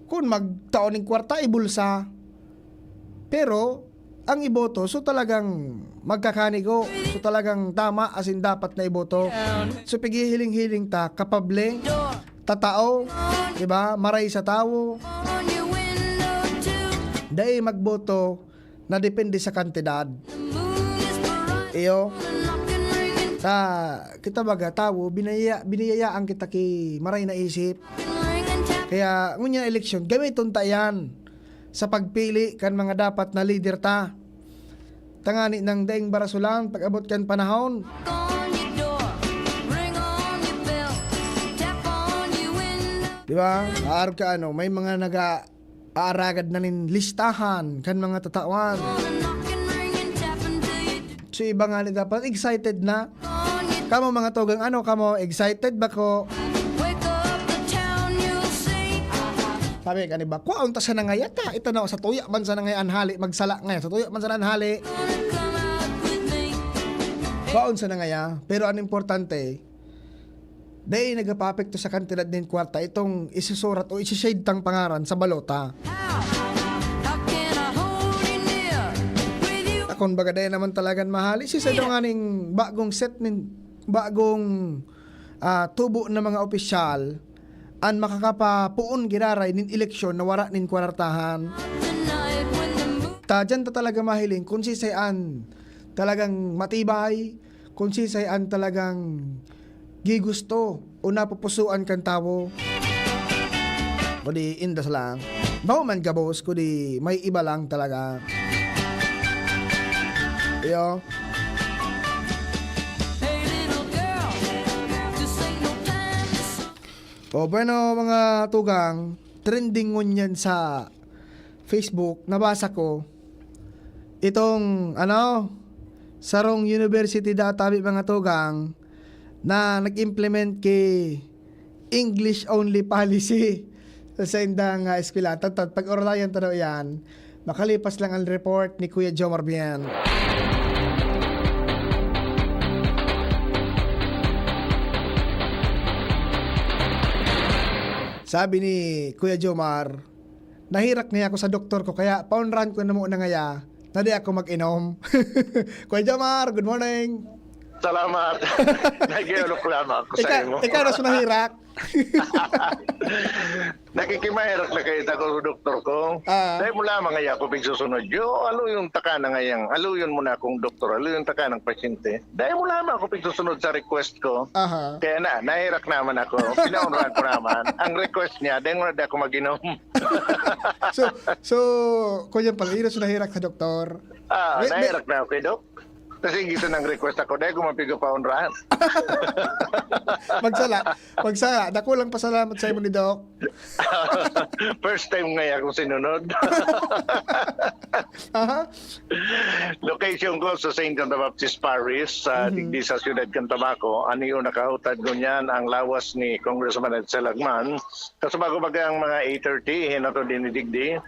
Kung magtao ning kwarta, ibulsa. Pero, ang iboto, so talagang magkakanigo, so talagang tama, as in dapat na iboto. So, pighihiling-hiling ta, kapable, tatao, di ba? Maray sa tawo. Dai magboto na depende sa kantidad. Iyo. Sa kita baga tawo, binaya-, biniyayaan kita ki maray na isip. Kaya, ngunyan eleksyon, gamiton ta yan sa pagpili kan mga dapat na lider ta. Tangani nang daing barasolan pag-abot kan panahon. Di ba? Aarog ka ano, may mga naga-aaragad na nin listahan kan mga tatawan. So, iba nga ni dapat excited na. Kamo mga tugang, ano kamo, excited ba ko? Sabi ka ni ba, kwaon ta sa nangaya ta. Ito na, sa tuya man sa nangaya an hali, magsala ngaya. Sa tuya man sa nangaya an hali. Kwaon sa nangaya. Pero ang importante, dai nagapapekto sa kantidad nin kwarta itong isusurat o isi-shade tang pangaran sa balota. Akon baga dai naman talagan mahali. Si sa nga ning bagong set nin, bagong, ah, tubo na mga opisyal, an makakapapoon giraray nin eleksyon na wara nin kwartahan. Ta, dyan ta talaga mahiling kung sisay an talagang matibay, kung sisay an talagang gigusto o napupusuan kan tawo. Kundi indas lang. Bako man gabos, kundi may iba lang talaga. Iyo. O, bueno, mga tugang, trending ngunyan sa Facebook, nabasa ko, itong, ano, sarong university databi, mga tugang, na nag-implement ki English only policy sa saindang, ah, eskwela. Tatat, pag-orolayan ta daw iyan, makalipas lang ang report ni Kuya Jomar Bien. Sabi ni Kuya Jomar, "Nahirak ngaya ako sa doktor ko, kaya paunrahan ko na muna ngaya na di ako mag-inom." Kuya Jomar, good morning. Salamat. Nag-iulok lamang ako sa Ikaw, imo. Ikaw na sa nahirak. Nakikimahirak na kayo ako sa doktor ko. Ah. Dahil mo lamang ngaya ako pigsusunod. Yo, aluyon taka na ngayang. Aluyon mo na akong doktor. Aluyon taka ng pasyente. Dahil mo lamang ako pigsusunod sa request ko. Aha. Kaya na, nahirak naman ako. Pinaunrahan ko naman. Ang request niya, dahil mo na di ako mag-inom. So, so, kuya pala, iras na hirak sa doktor. Ah, May- may- nahirak na ako, Dok. Kasi gito nang request ako, dai ko mapiga pa unrahan. Magsala. Magsala. Dakulang pasalamat sa imo ni Doc. First time nga ako sinunod. Aha. Location ko sa Saint John the Baptist Parish, sa Mhm. digdi sa siyudad kan Tabaco. Ano yung nakautad ngunyan ang lawas ni Congressman Edsel Lagman? Kasi bago baga ang mga eight thirty, hinato din ni digdi,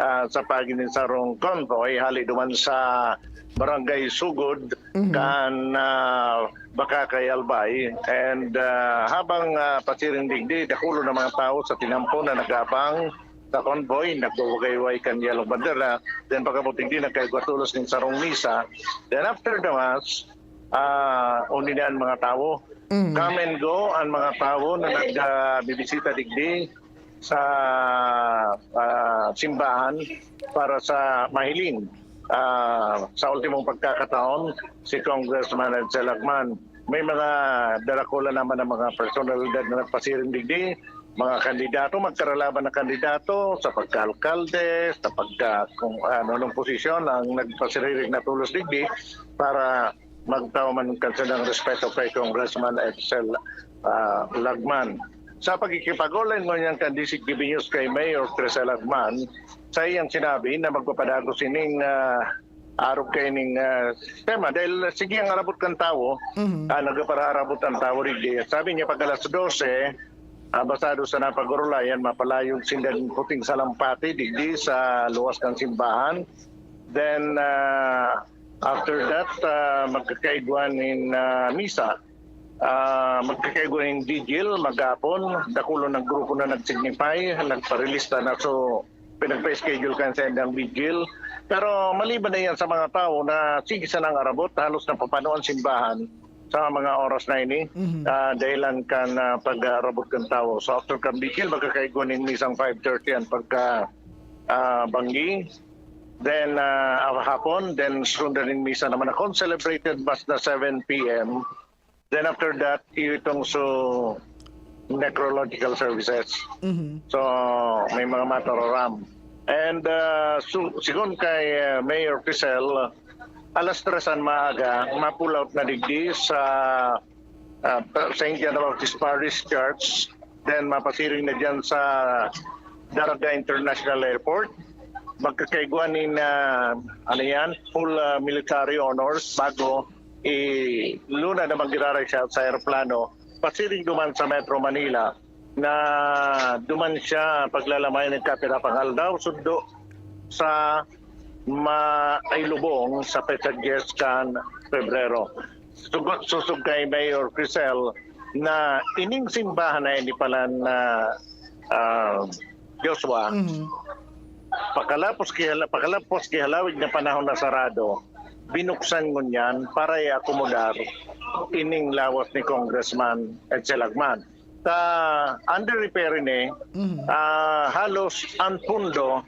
ah, sa pagi nin sarong convoy, hali duman sa Barangay Sugod, Mhm. kan, ah, Bacacay, Albay. And, ah, habang, ah, pasiring digdi, dakulo na mga tao sa tinampo na nag-aabang sa convoy, nagwawagay-way kan yellow bandera. Then pagkabot digdi, nagkaigwa tolos nin sarong misa. Then after the mass, ah, uni na ang mga tao. Mhm. Come and go ang mga tao na nag, ah, bibisita digdi sa, ah, simbahan para sa mahiling, ah, sa ultimong pagkakataon si Congressman Edsel Lagman. May mga darakula naman ang mga personalidad na nagpasiring digdi, mga kandidato, magkaralaban na kandidato sa pagka-alkalde, sa pagka kung ano nung posisyon ang nagpasiriring na tolos digdi para magtao man kan sanang respeto kay Congressman Edsel, ah, Lagman. Sa pagkikipag-online ngunyan kan D Z T V News kay Mayor Crisel Lagman, sa iyang sinabi na magpapadagos ining, ah, arog kaining, ah, sistema dahil sige ang arabot kan tawo, Mhm. ah, nagparaarabot ang tawo digdi. Sabi niya pag alas dose, ah, basado sa napag-orolayan, mapalayog sinda nin puting salampati digdi sa luwas kan simbahan. Then, ah, after that, ah, magkakaigwa nin, ah, misa. Ah, magkakaigwa nin vigil maghapon. Dakulo ng grupo na nag-signify, nagparelista na. So, pinagpa-schedule kan sa indang vigil. Pero maliban na yan sa mga tao na sige sanang arabot, halos napapano ang simbahan sa mga oras na ini, Mhm. ah, dahilan kan, ah, pag-aarabot kan tao. So, after kan vigil, magkakaigwa nin misang five thirty ang pagka, ah, banggi. Then, ah, hapon, then sundan nin misa naman akong celebrated mass na seven P M. Then after that, itong so necrological services. Mhm. So, may mga matararam. And, ah, su-, sigon kay, ah, Mayor Crisel, alas tres an maaga, ma-pull out na digdi sa, ah, Saint John the Baptist Parish Church. Then, mapasiring na diyan sa Daraga International Airport. Magkakaigwa nin, ah, ano yan, full, ah, military honors bago iluna na magiraray siya sa aeroplano, pasiring duman sa Metro Manila na duman siya paglalamay ng kapirapang aldaw, sundo sa ma-, ay lubong sa petsa diyes kan Pebrero. Sugot, susog kay Mayor Crisel na ining simbahan na ini pala na, ah, Joshua, Mhm. pakalapos ki hala-, pakalapos ki halawig na panahon na sarado, binuksan ngunyan para i-akomodar ining lawas ni Congressman Edsel Lagman. Ta under repair ini, Mhm. ah, halos ang pundo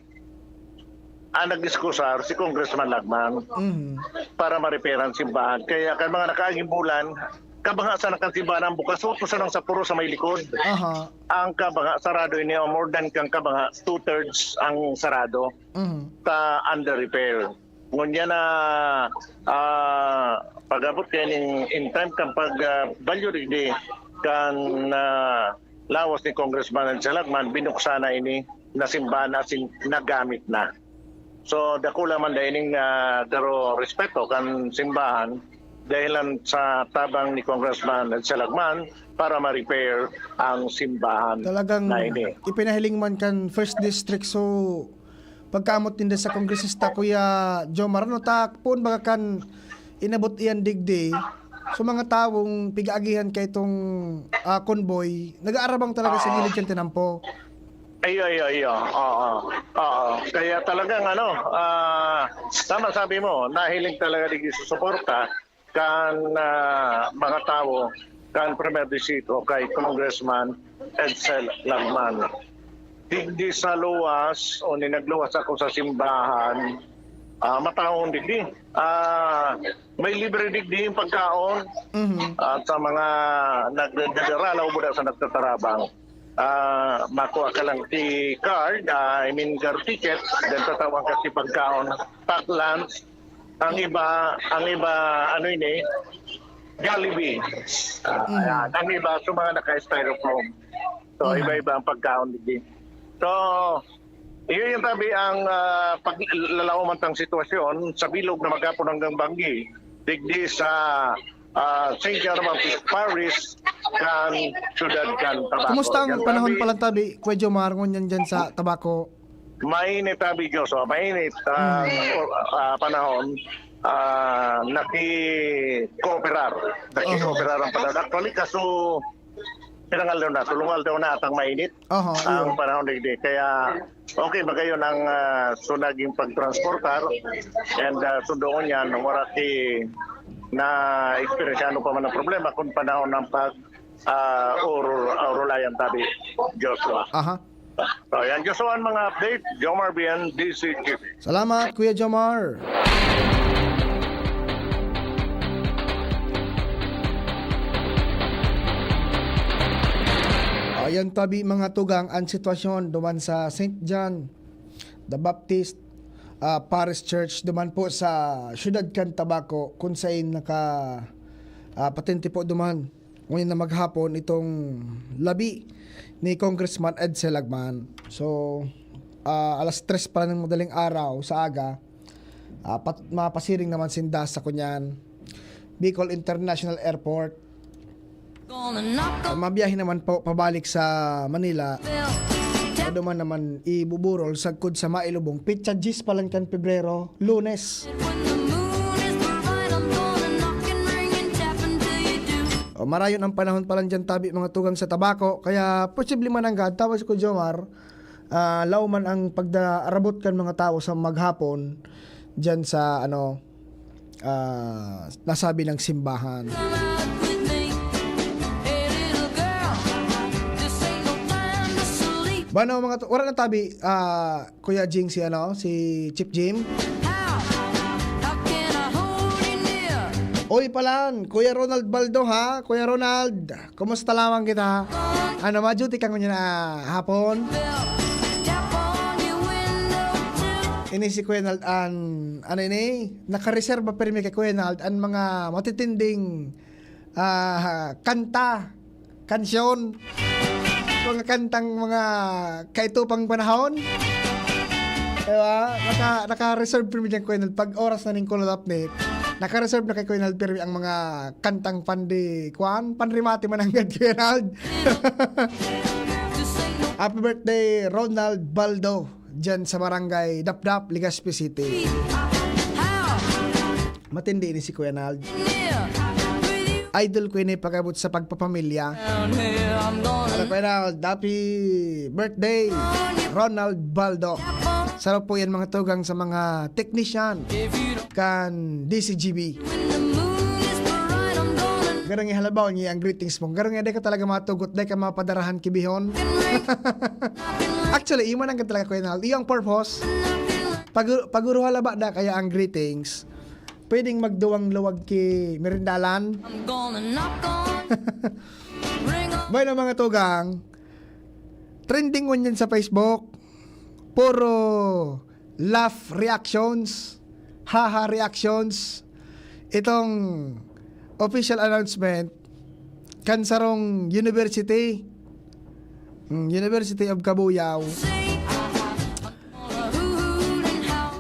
ang nag-iskusar si Congressman Lagman Mhm. para ma-repair ang simbahan. Kaya kan mga nakaaging bulan, kabanga sana kan simbahan ang bukas, utos sanang sa puro sa may likod. Aha. Ang kabanga sarado ini, o more than kang kabanga, two-thirds ang sarado, Mhm. ta under repair. Ngunyan na, ah, pag-abot kaining in time kan pag, ah, value digdi kan, ah, lawas ni Congressman Edsel Lagman, binuksan na ini na simbahan asin nagamit na. So, dakula man da ining, ah, garo respeto kan simbahan dahilan sa tabang ni Congressman Edsel Lagman para ma-repair ang simbahan Talagang na ini. Ipinahiling man kan First District, so pagkaamot ninda sa kongresista, Kuya Jomar, ano ta, poon baga kan inabot iyan digdi, so mga tawong pigaagihan kay itong, ah, convoy, nag-aarabang talaga sa gilid kan tinampo. Iyo, iyo, iyo. Oo. Oo. Kaya talagang ano, ah, tama sabi mo, nahiling talaga digdi sa suporta kan, ah, mga tawo kan Primer Distrito kay Congressman Edsel Lagman. Digdi sa luwas o ni nagluwas ako sa simbahan, ah, mataon digdi. Ah, may libre digdi yung pagkaon Mhm. at sa mga nagdadara, laog mo na sa nagtatarabang. Ah, makuha ka lang si card, ah, I mean, garo ticket, then tatawan ka si pagkaon, pack lunch, Ang iba, ang iba, ano ini, Jollibee. Ah, Mm. ayan. Ang iba, sa mga naka-styrofoam. So, Mm. iba-iba ang pagkaon, digdi. So, iyo yung tabi ang, ah, pag-, lalaom man tang sitwasyon sa bilog na maghapon hanggang banggi, digdi sa, ah, Saint John Baptist Parish, kan siyudad kan Tabaco. Kumusta ang Yan, panahon tabi. Pala, tabi, Kuya Jomar, ngunyan dyan sa Tabaco? Mainit, tabi, Joshua. Mainit ang, Mm. ah, panahon. Ah, naki-cooperar. Naki-cooperar ang panahon. Oho. Actually, kaso, ilang aldaw na, tulong aldaw na atang mainit Oho, ang iyo. Panahon, digdi. Kaya, okay, magayon ang, ah, so naging pagtransportar. And, ah, sundoon yan, wala ki na eksperyensya ano pa man ang problema kung panahon ng pag, ah, ur-, urulayan, tabi, Joshua. Aha. So, yan, Joshua, ang mga update. Jomar Bien, D C G B. Salamat, Kuya Jomar. Ayan, tabi, mga tugang, ang sitwasyon duman sa Saint John the Baptist, ah, Parish Church, duman po sa siyudad kan Tabaco, kung sain naka, ah, patente po duman. Ngunyan na maghapon itong labi ni Congressman Edsel Lagman. So, ah, alas tres pa ng madaling araw sa aga, ah, pat-, mapasiring naman sinda sa kunyan, Bicol International Airport. Ang mabiyahe naman po pabalik sa Manila, duman naman ibuburol sagkod sa mailubong petsa dyes pa lang kan Pebrero, Lunes. O, marayon ang panahon pa lang dyan, tabi, mga tugang, sa Tabaco, kaya posible mananggad, tawa si Kuya Jomar, ah, laoman ang pagdarabot kan mga tao sa maghapon dyan sa, ano, ah, nasabi ng simbahan. Bueno, mga tu-, wala na, tabi, ah, Kuya Jing, si ano, si Chief Jim. Oy, palan, Kuya Ronald Baldo, ha? Kuya Ronald, kumusta lamang kita? Ano, ma-duty ka ngunyan na hapon? Ini si Kuya Nald, an, ano ini? Nakareserba pirmi kay Kuya Nald an mga matitinding, ah, kanta, kansyon, mga kantang mga kaitupang panahon. Diba? Naka-, naka-reserve pirmi dyan, Kuya Nald. Pag oras na ning Kulot Update, naka-reserve na kay Kuya Nald pirmi ang mga kantang pandi-, kwan, panrimate mananggad, Kuya Nald. Happy birthday, Ronald Baldo, dyan sa Barangay Dapdap, Legazpi City. Matindi ni si Kuya Nald. Idol ko ini pag-abot sa pagpapamilya. Ano, Kuya Nald, happy birthday, Ronald Baldo. Sarap po yan, mga tugang, sa mga technician kan D C G B. Garang ihalabaw niya ang greetings mo. Garang dai ka talaga matugot, dai ka mapadarahan ki Bihon. Actually, iyo man ang talaga, Kuya Nald. Iyo ang purpose. Pag-, pag-uruha laba na kaya ang greetings. Pwedeng magduwang luwag ki merindalan. I'm gonna knock on, ring on. Bueno, mga tugang, trending ngunyan sa Facebook. Puro laugh reactions, haha reactions. Itong official announcement kan sarong university, mm, University of Cabuyao.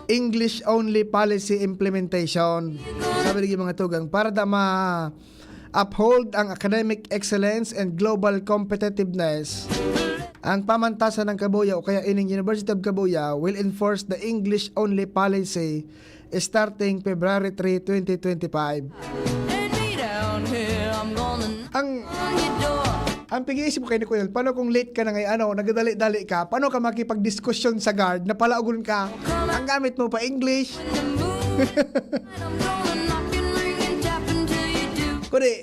English-only policy implementation. Sabi lagi, mga tugang, para da ma-uphold ang academic excellence and global competitiveness, ang pamantasan ng Cabuyao o kaya ining University of Cabuyao will enforce the English-only policy starting February three, twenty twenty-five. Ang, ang pag-iisip ko kayo ni Kuya, paano kung late ka na ngayon, ano, nagdali-dali ka, paano ka makipagdiskusyon sa guard na palaogon ka? Ang gamit mo pa English. Kundi,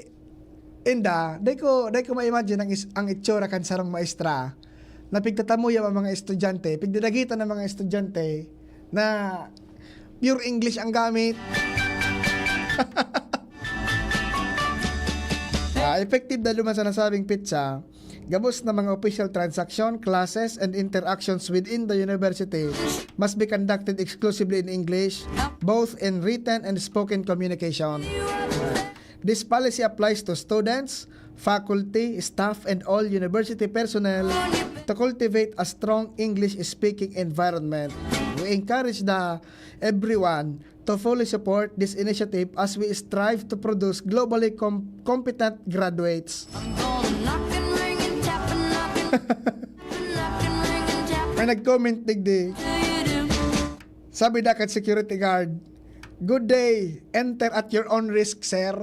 inda, dai ko, dai ko ma-imagine ang is-, ang itsura kan sarong maestra na pigtatamuya ang mga estudyante, pigdadagitan ng mga estudyante na pure English ang gamit. Ah, effective na duman sa nasabing petsa, Gabos na mga official transaction, classes, and interactions within the university must be conducted exclusively in English, both in written and spoken communication. This policy applies to students, faculty, staff, and all university personnel to cultivate a strong English-speaking environment. We encourage the everyone to fully support this initiative as we strive to produce globally com-, competent graduates. May nag-comment digdi. Sabi dakat security guard, "Good day, enter at your own risk, sir."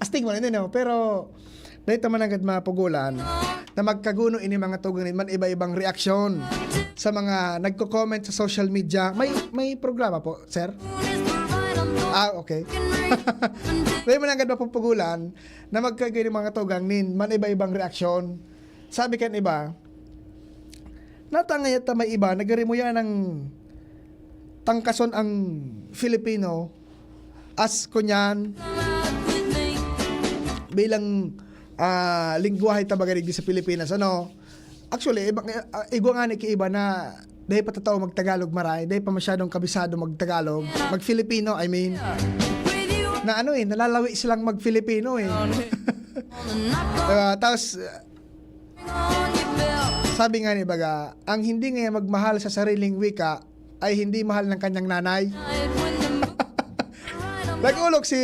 Astig man ini, no? Pero, dahil ta man nanggad mapugulan, na magkaguno ini mga tugang nin man iba-ibang reaksyon sa mga nagko-comment sa social media. May, may programa po, sir? Ah, okay. Dahil man nanggad mapupugulan, na magkaguno ini mga tugang nin man iba-ibang reaksyon. Sabi kan iba, natangay ta may iba, nagarimuya ng tangkason ang Filipino as kunyan bilang, ah, lingwahe ta baga digdi sa Pilipinas, ano? Actually, iba, ah, igwa nga ni ki iba na dahil pa totoo mag-Tagalog maray, dahil pa masyadong kabisado mag-Tagalog, mag-Filipino, I mean. Na ano eh, nalalawi silang mag-Filipino eh. Diba? Tapos, sabi nga ni baga, ang hindi ngayon magmahal sa sariling wika ay hindi mahal ng kanyang nanay. Nag-ulok si,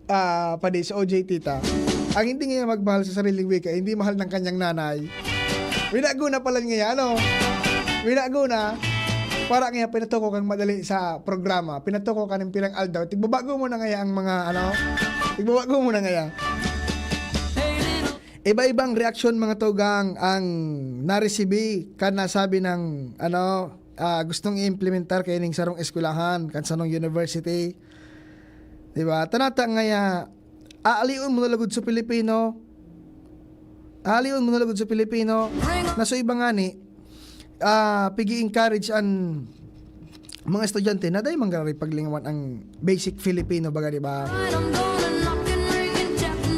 ah, Padi, si O J Tita. Ang hindi ngayon magmahal sa sariling wika, hindi mahal ng kanyang nanay. Winaguna pala niya, ano? Winaguna. Para nga pinatuko kang madali sa programa. Pinatuko ka ng pirang aldaw. Tigbabago mo na ngaya ang mga, ano? Tigbabago mo na ngaya. Iba-ibang reaksyon, mga tugang, ang naresibi kan nasabi ng, ano, ah, gustong i-implementar kaining sarong eskwelahan, kan sarong university. Di ba? Tanata ngaya, aalion mo na lagod sa Pilipino. Aalion mo na lagod sa Pilipino. Na so iba ngani, ah, pigi-encourage an mga estudyante na dai man garo paglingawan ang basic Filipino baga, di ba?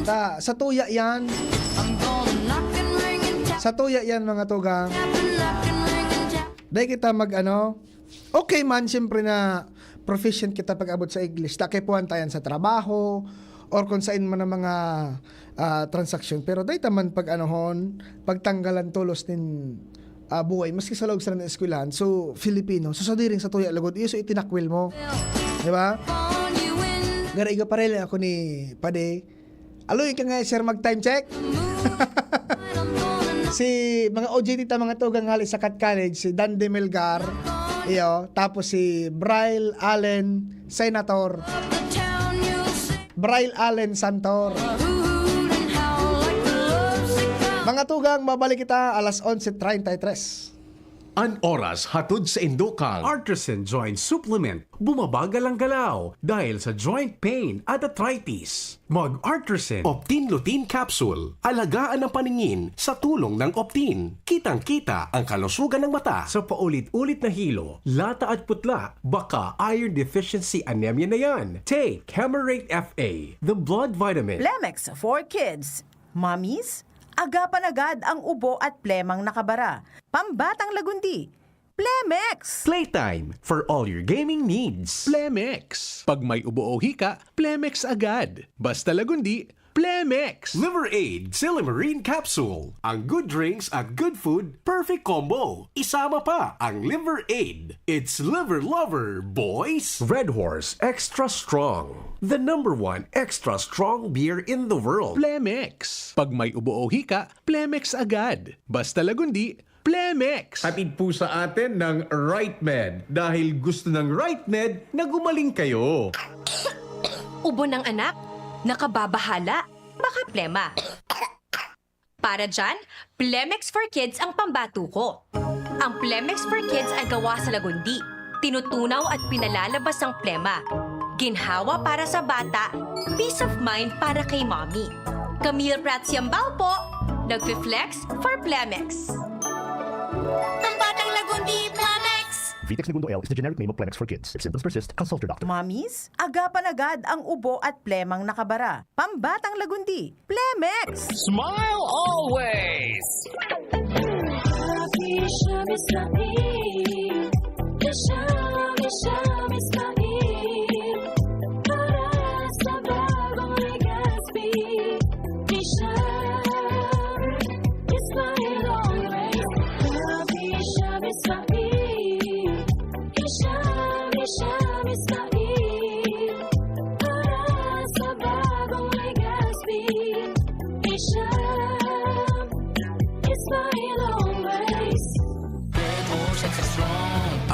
Ta, sa tuya yan. Sa tuya yan, mga tugang. Dai kita mag, ano, okay man, siyempre na proficient kita pag-abot sa English. Ta, kaipuhan ta yan sa trabaho, or kung sain man ang mga, ah, transaksyon. Pero dai ta man pag-anohon, pagtanggalan tolos nin, ah, buhay, maski sa loob sana ng eskwelahan. So, Filipino, so sadiring sa tuya lugod, iyo so itinakwil mo. Di ba? Garo igwa parela ako ni Padi. Aloy ka nga, sir, mag-time check. Si mga O J T ta, mga tugang hali sa Cat College, si Dan de Melgar, iyo, tapos si Bryl Allen Senator. Bryl Allen Santor. Mga tugang, mabalik kita alas onse treinta y tres. An oras hatod sa indo kan Artisan Joint Supplement. Bumabagal ang galaw dahil sa joint pain at arthritis. Mag-Artisan Optin Lutein Capsule. Alagaan ang paningin sa tulong ng Optin. Kitang-kita ang kalusugan ng mata. Sa paulit-ulit na hilo, lata at putla, baka iron deficiency anemia na yan. Take Camerate F A, the blood vitamin. Plemex for Kids. Mommies, agapan agad ang ubo at plemang nakabara. Pambatang lagundi, Plemex! Playtime for all your gaming needs. Plemex. Pag may ubo o hika, Plemex agad. Basta lagundi, Plemex. Liver Aid, Silymarin Capsule. Ang good drinks at good food, perfect combo. Isama pa ang Liver Aid. It's Liver Lover, boys! Red Horse Extra Strong. The number one extra strong beer in the world. Plemex. Pag may ubo o hika, Plemex agad. Basta lagundi, Plemex. Hatid po sa atin ng Right Med dahil gusto ng Right Med na gumaling kayo. Ubo ng anak, nakababahala, baka plema. Para dyan, Plemex for Kids ang pambato ko. Ang Plemex for Kids ay gawa sa lagundi, tinutunaw at pinalalabas ang plema. Ginhawa para sa bata, peace of mind para kay mommy. Camille Prats Yambao po, nagfi-flex for Plemex. Ang batang lagundi, Plemex! Vitex Negundo L is the generic name of Plemex for kids. If symptoms persist, consult your doctor. Mommies, agapan agad ang ubo at plemang nakabara. Pambatang lagundi, Plemex! Smile always! Happy Shami Smile. Ka Shami Shami Smile. Para sa bagong Legazpi. Ka Shami Smile always. Happy Shami Smile. Ka Shami Shami Smile. Para sa bagong Legazpi. Ka Shami Smile always.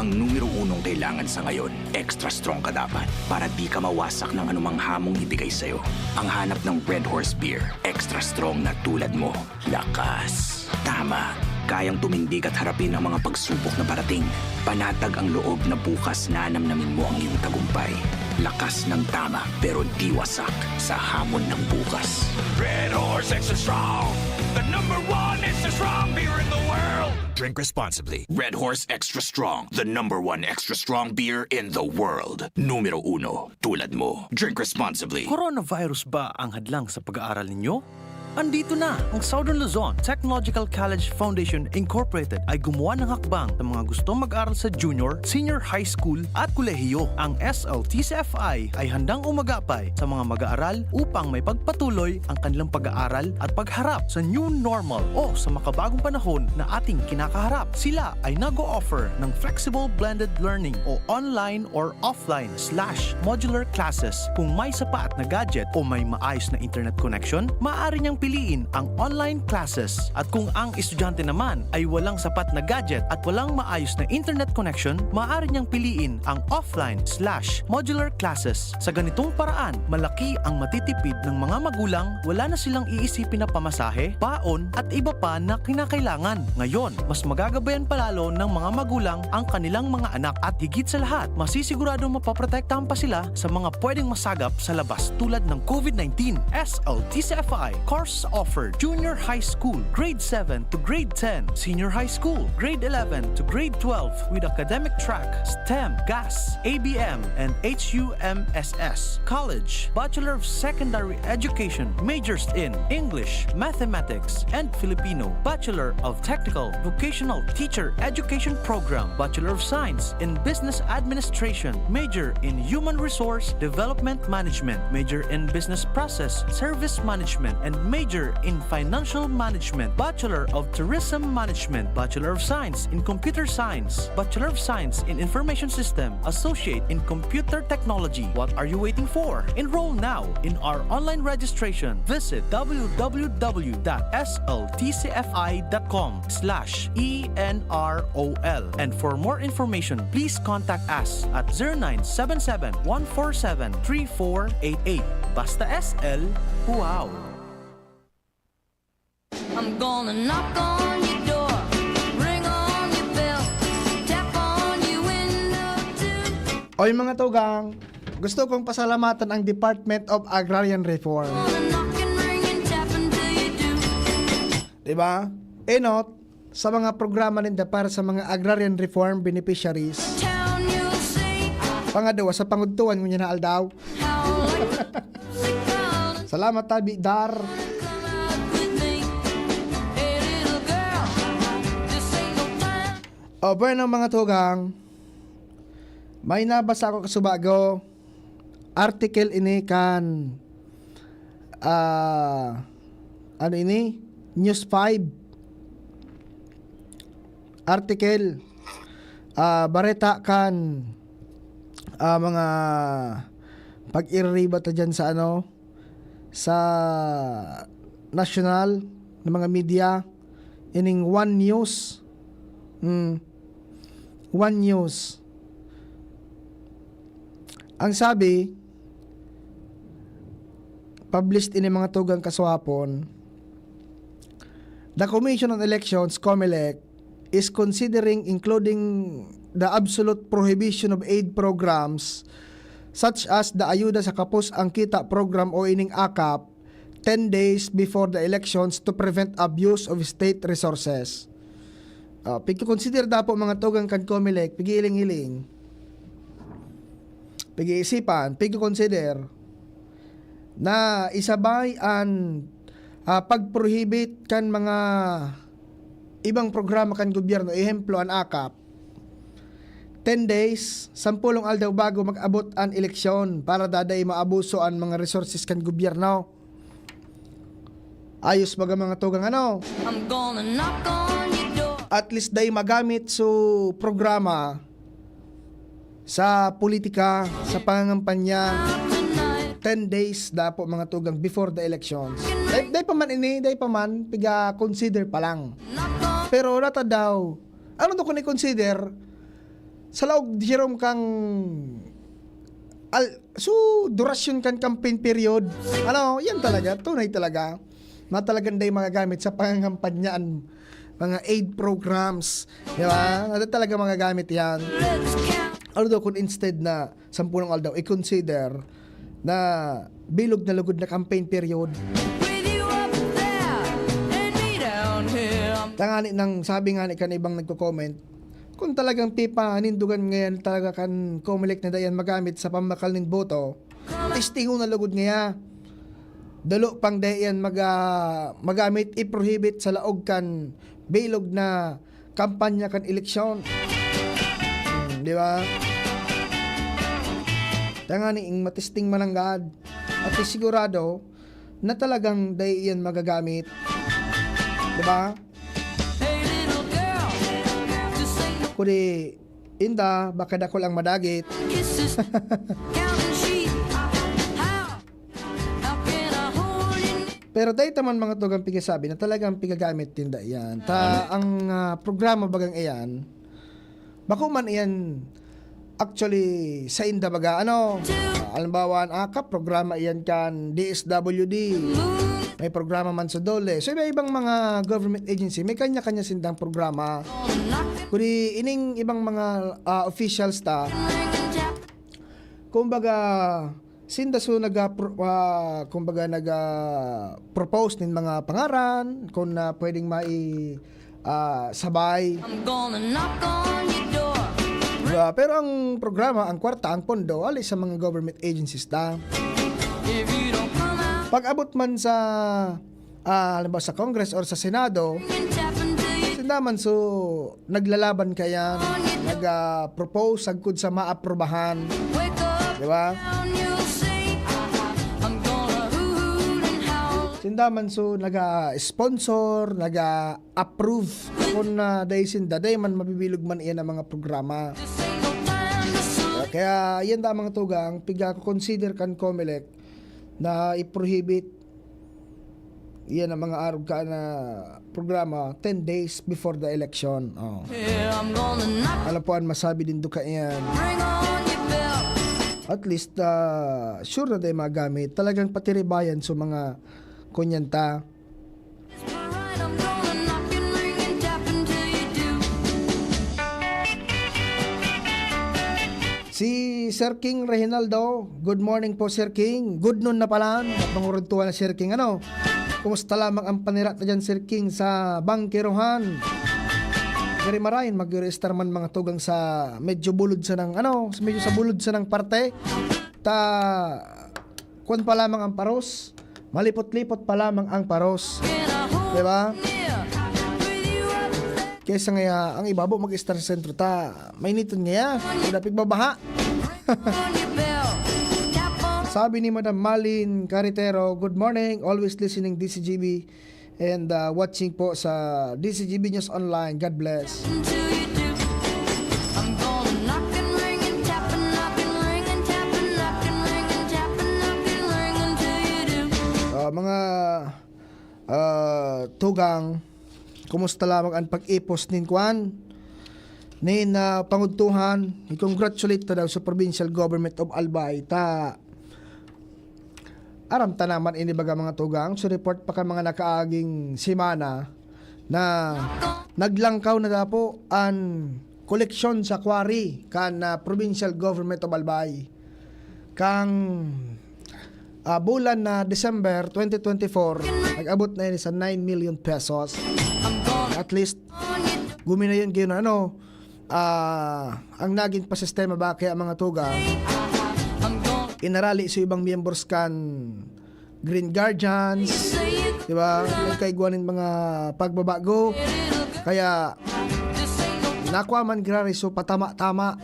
Ang numero unong kailangan sa ngayon, extra strong ka dapat para di ka mawasak ng anumang hamong ibigay sa'yo. Ang hanap ng Red Horse Beer, extra strong na tulad mo. Lakas. Tama. Kayang tumindig at harapin ang mga pagsubok na parating. Panatag ang loob na bukas nanamnamin mo ang iyong tagumpay. Lakas ng tama, pero di wasak sa hamon ng bukas. Red Horse Extra Strong, the number one extra strong beer in the world. Drink responsibly. Red Horse Extra Strong, the number one extra strong beer in the world. Numero uno, tulad mo. Drink responsibly. Coronavirus ba ang hadlang sa pag-aaral ninyo? Andito na! Ang Southern Luzon Technological College Foundation Incorporated ay gumawa ng hakbang sa mga gustong mag-aral sa junior, senior high school at kolehiyo. Ang S L T C F I ay handang umagapay sa mga mag-aaral upang may pagpatuloy ang kanilang pag-aaral at pagharap sa new normal o sa makabagong panahon na ating kinakaharap. Sila ay nag-o-offer ng flexible blended learning o online or offline slash modular classes. Kung may sapat na gadget o may maayos na internet connection, maaari niyang piliin ang online classes. At kung ang estudyante naman ay walang sapat na gadget at walang maayos na internet connection, maaari niyang piliin ang offline slash modular classes. Sa ganitong paraan, malaki ang matitipid ng mga magulang, wala na silang iisipin na pamasahe, baon at iba pa na kinakailangan. Ngayon, mas magagabayan palalo ng mga magulang ang kanilang mga anak at higit sa lahat, masisiguradong mapoprotektahan pa sila sa mga pwedeng masagap sa labas tulad ng COVID nineteen. S L T C F I course offered: Junior High School, Grade seven to Grade ten, Senior High School, Grade eleven to Grade twelve with academic track STEM, GAS, A B M, and H U M S S. College, Bachelor of Secondary Education, majors in English, Mathematics, and Filipino, Bachelor of Technical Vocational Teacher Education Program, Bachelor of Science in Business Administration, major in Human Resource Development Management, major in Business Process Service Management, and major in Financial Management, Bachelor of Tourism Management, Bachelor of Science in Computer Science, Bachelor of Science in Information System, Associate in Computer Technology. What are you waiting for? Enroll now in our online registration. Visit w w w dot s l t c f i dot com slash e n r o l. And for more information, please contact us at zero nine seven seven, one four seven, three four eight eight. Basta S L, wow! I'm gonna knock on your door, ring on your bell, tap on your window too. Oy, mga tugang, gusto kong pasalamatan ang Department of Agrarian Reform. Gonna knock and ring and tap until you do. Di ba? Enot, sa mga programa ninda para sa mga agrarian reform beneficiaries. Town you'll see Pangadwa sa pangudtuan ngunyan na aldaw. how like music Salamat, Tabi Dar. come out with me. Hey, little girl, this ain't no time. O, bueno, mga tugang, may nabasa ako kasubago. Article ini kan, ah, ano ini? News five. Article, ah, bareta kan, ah, mga pag-iririba ta dyan sa ano, sa national na mga media, ining One News. Mm. One News. Ang sabi, published ini mga tugang kaswapon, the Commission on Elections, COMELEC, is considering including the absolute prohibition of aid programs such as the Ayuda sa Kapos ang Kita program o ining akap ten days before the elections to prevent abuse of state resources. Oh, pigko-consider dapo, mga tugang kan Comelec, pig-iiling-iling, pig-iisipan, pigko-consider na isabay an, ah, pag-prohibit kan mga ibang programa kan gobyerno, ehemplo, an akap. Ten days, sampolong aldaw bago mag-abot an eleksyon para daday maabuso an mga resources kan gobyerno. Ayos baga, mga tugang, ano? I'm gonna knock on your door At least dai magamit so programa sa politika, sa pangangampanya. Tonight. Ten days dapo, mga tugang, before the elections. Dai, dai pa man ini, dai pa man, piga-consider pa lang. Knock on Pero nata daw, ano to kung i-consider? Sa laog, Jerome, kang al-, so, durasyon kan campaign period, ano, yan talaga, tunay talaga na talagang dai magagamit sa pangangampanya an mga aid programs, di ba? Ano talaga magagamit yan? Let's count Although, kung instead na sampolong aldaw, i-consider na bilog na lugod na campaign period. With you up there and me down here. Tangani nang sabi nga ni kan ibang nagko-comment, kung talagang pipanindugan ngayan talaga kan Comelec na dai yan magamit sa pamakal nin boto, testingon na lugod ngaya. Dalo pang dai yan maga-, magamit, i-prohibit sa laog kan bilog na kampanya kan eleksyon. Hmm, di ba? Tangani ing matesting mananggad at sigurado na talagang dai iyan magagamit. Di ba? Hey, little girl, this ain't no Kundi, inda, baka dakul ang madagit. Kisses, counting sheep. How? How can I hold you Pero dai ta man, mga tugang, pigasabi na talagang pigagamit ninda iyan. Ta, ang, ah, programa bagang iyan, bako man iyan actually sainda baga, ano, ah, halimbawa, an akap, programa iyan kan D S W D. May programa man sa dole. So, iba-ibang mga government agency, may kanya-kanya sindang programa. Kundi ining ibang mga, ah, officials ta, kumbaga, sinda so naga-pro-, ah, kumbaga, naga-propose nin mga pangaran kung na pwedeng mai-, ah, sabay. I'm gonna knock on your door. Diba? Pero ang programa, ang kwarta, ang pondo, ali sa mga government agencies ta. If you don't come out Pag-abot man sa, ah, halimbawa sa Congress or sa Senado, and tap into you. Sinda man so naglalaban kayan, nag, ah, propose sagkod sa maaprubahan. Wake up Di ba? Down, you'll say, I'm gonna hoot and howl. Sinda man so naga-sponsor, naga-approve. Kung, ah, dai sinda, dai man mabibilog man iyan ang mga programa. This ain't no time to slow Kaya, yan da, mga tugang, piga-consider kan Comelec na i-prohibit iyan ang mga arog ka na programa ten days before the election. Oh. Yeah, I'm gonna knock Ano po ang masabi din duka iyan? Bring on your bell. At least, ah, sure na tayo magamit. Talagang patiribayan sa mga kunyanta. It's my right, I'm gonna knock and ring and tap until you do. Si Sir King Reginaldo, good morning po, Sir King. Good noon na pala. At mangurugtuan na, Sir King, ano? Kumusta lamang ang panira na dyan, Sir King, sa Bangkerohan? Gari marayon, mag-register man mga tugang sa medyo bulod sa nang, ano, medyo sa bulod sa nang parte. Ta, kwan pa lamang ang paros. Malipot-lipot pa lamang ang paros. Di ba? Kaysa ngaya, ang ibabo mag-estar sa sentro ta, mainiton ngaya. Kaya pigbabaha. Sabi ni Madam Malin Carretero, "Good morning, always listening D C G B and, uh, watching po sa D C G B News Online. God bless." I'm gonna knock and ring and tap and knock and ring and tap and knock and ring and tap and knock and ring until you do. Ah, mga, ah, tugang, kumusta lamang ang pag-ipos nin kwan? Nin, ah, pangudtuhan, i-congratulate ta daw sa Provincial Government of Albay. Ta, aram ta naman ini baga, mga tugang, so report pa kan mga nakaaging semana na naglangkaw na dapo an koleksyon sa quarry kan, ah, Provincial Government of Albay. Kang, ah, bulan na December twenty twenty-four, nag-abot na ini sa nine million pesos. At least, Guminayon gayon na ano, ah, ang nagin pa sistema ba kaya mga tugang, inarali sa ibang miyembros kan Green Guardians, di ba? Nagkaigwa nin mga pagbabago. Kaya, nakwa man grabe so patama-tama.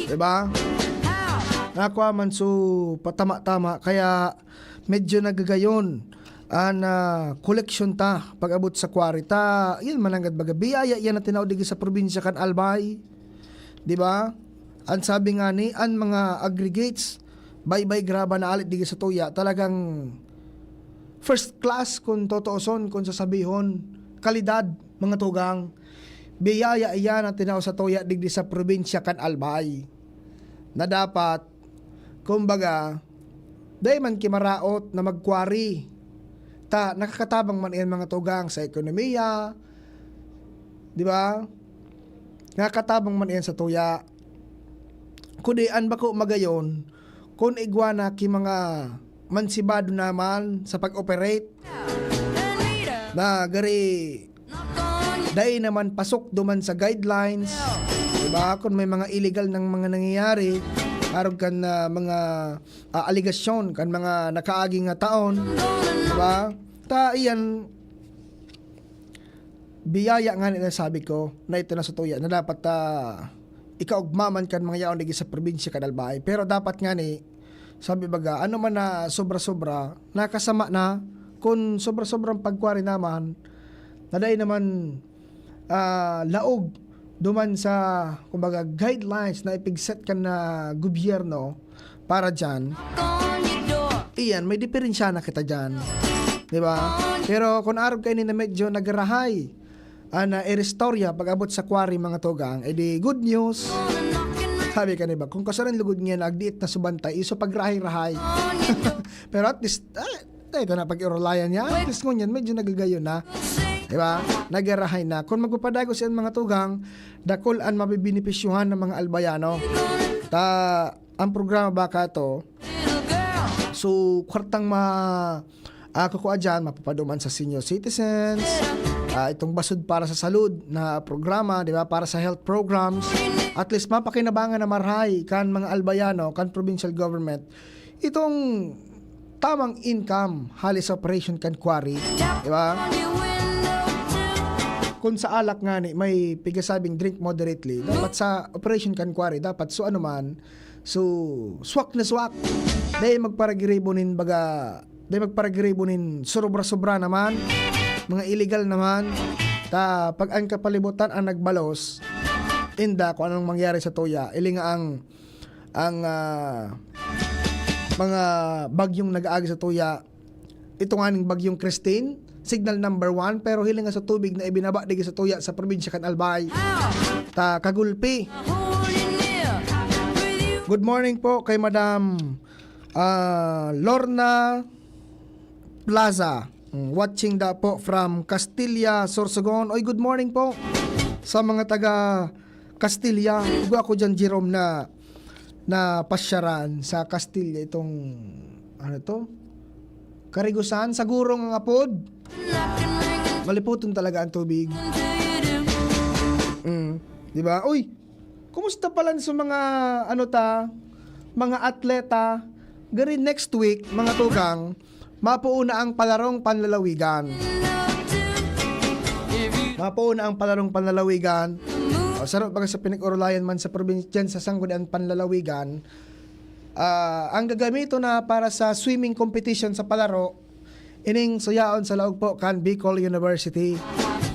Di ba? Nakwa man so patama-tama. Kaya, medyo nagagayon an, ah, koleksyon ta pag-abot sa quarry ta. Yan, mananggad baga. Biyaya yan na tinao digdi sa probinsya kan Albay. Di ba? An sabi nga ni, an mga aggregates, baybay graba na alit digdi sa tuya, talagang first class kun totooson, kun sasabihon, kalidad, mga tugang. Biyaya iyan na tinao sa tuya digdi sa probinsya kan Albay. Na dapat, kumbaga, dai man kimaraot na magkwari. Ta, nakakatabang man iyan mga tugang sa ekonomiya, di ba? Nakakatabang man iyan sa tuya. Kundi an bako magayon, kun igwa na ki mga mansibado naman sa pag-operate na gari dai naman pasok duman sa guidelines, di ba? Kun may mga illegal nang mga nangyayari, arog kan, ah, mga, ah, aligasyon kan mga nakaagi nga taon, di ba? Ta iyan, biyaya nga ni na sabi ko na ito na sa tuya na dapat, ah, ikaugma man kan mga yaon digdi sa probinsya kan Albay. Pero dapat nga ni, sabi baga, ano man na sobra-sobra, nakasama na kun sobra-sobrang pagkwari naman, na dai naman, ah, laog duman sa, kumbaga, guidelines na ipigset kan, ah, gobyerno para dyan. Iyan, may diferensya na kita dyan. Di ba? Pero kung arog kaini na medyo nagarahay, ah, na iristorya pag-abot sa quarry, mga tugang, edi good news. Sabi ka, di ba? Kung kasarin lugod niya na agdiit na subantay, iso pagrahay-rahay. Pero at least, ah, ito na pag-irulayan niya. At least ngunyan, medyo nagagayon na. Di ba? Nagarahay na. Kung magpapadagos yan, mga tugang, dakul an mabibenepisyuhan ng mga Albayano. Ta, ang programa baka to, so, kwartang ma-, ah, kukua dyan, mapapaduman sa senior citizens, ah, itong basud para sa salud na programa, di ba, para sa health programs. At least, mapakinabangan na marahay kan mga Albayano, kan provincial government, itong tamang income hali sa operation kan quarry, di ba? Kung sa alak nga ni, may pigasabing drink moderately, dapat sa operation kan quarry, dapat so ano man, so swak na swak. Dahil magparagiribo nin baga, dahil magparagiribo nin sobra-sobra naman, mga illegal naman. Ta, pag ang kapalibutan ang nagbalos, inda kung anong mangyari sa tuya, ilinga ang ang, ah, mga bagyong nag-aagi sa tuya. Ito nga ning bagyong Christine, signal number one, pero hiling nga sa tubig na ibinaba digdi sa tuya sa probinsya kan Albay. Ta, kagulpi. Good morning po kay Madam, ah, Lorna Plaza. Mm, watching da po from Castilla, Sorsogon. Oy, good morning po sa mga taga Castilla. Igwa ako dyan, Jerome, na, na pasyaran sa Castilla itong, ano to? Karigusan, sa gurong ang apod. Maliputon talaga ang tubig. Mm, di ba? Uy, kumusta pala sa mga, ano ta, mga atleta? Gari next week, mga tugang, mapuuna ang palarong panlalawigan. Mapuuna ang palarong panlalawigan. O, sarap baga sa pinag-orolayan man sa probinsya, dyan sa sangguniang panlalawigan. Ah, ang gagamiton na para sa swimming competition sa palaro, ining suyaon sa laog po kan Bicol University.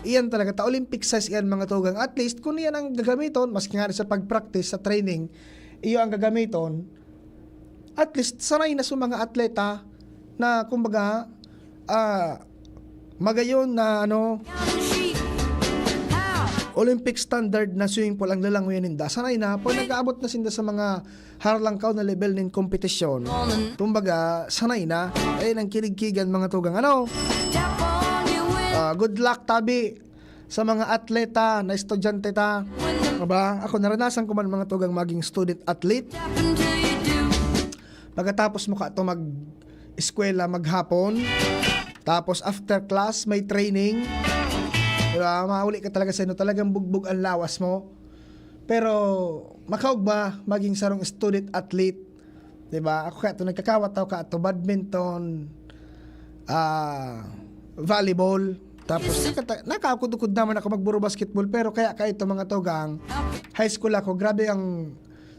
Iyan talaga, ta Olympic size iyan, mga tugang. At least, kung iyan ang gagamiton, maski nga sa pag-practice, sa training, iyo ang gagamiton, at least, sanay na sa mga atleta na, kumbaga, ah, magayon na, ano, Olympic standard na swimming pool ang lalangoyan ninda. Sanay na, pag nag-aabot na sinda sa mga harlangkaw na level nin kompetisyon, kumbaga, sanay na. Ayun ang kiligkigan, mga tugang. Ano? Ah, good luck, tabi, sa mga atleta na estudyante ta. Aba, ako, naranasan ko man, mga tugang, maging student athlete. Pagkatapos mo ka to mag-eskwela maghapon, tapos after class, may training. Diba? Mauli ka talaga sa inyo. Talagang bugbog ang lawas mo. Pero, makaog ba maging sarong student athlete? Diba? Ako kato, nagkakawat ako kato, badminton, ah, volleyball. Tapos, nakata-, nakaukod-ukod naman ako magburo basketball, pero kaya kaito, mga tugang, high school ako, grabe ang,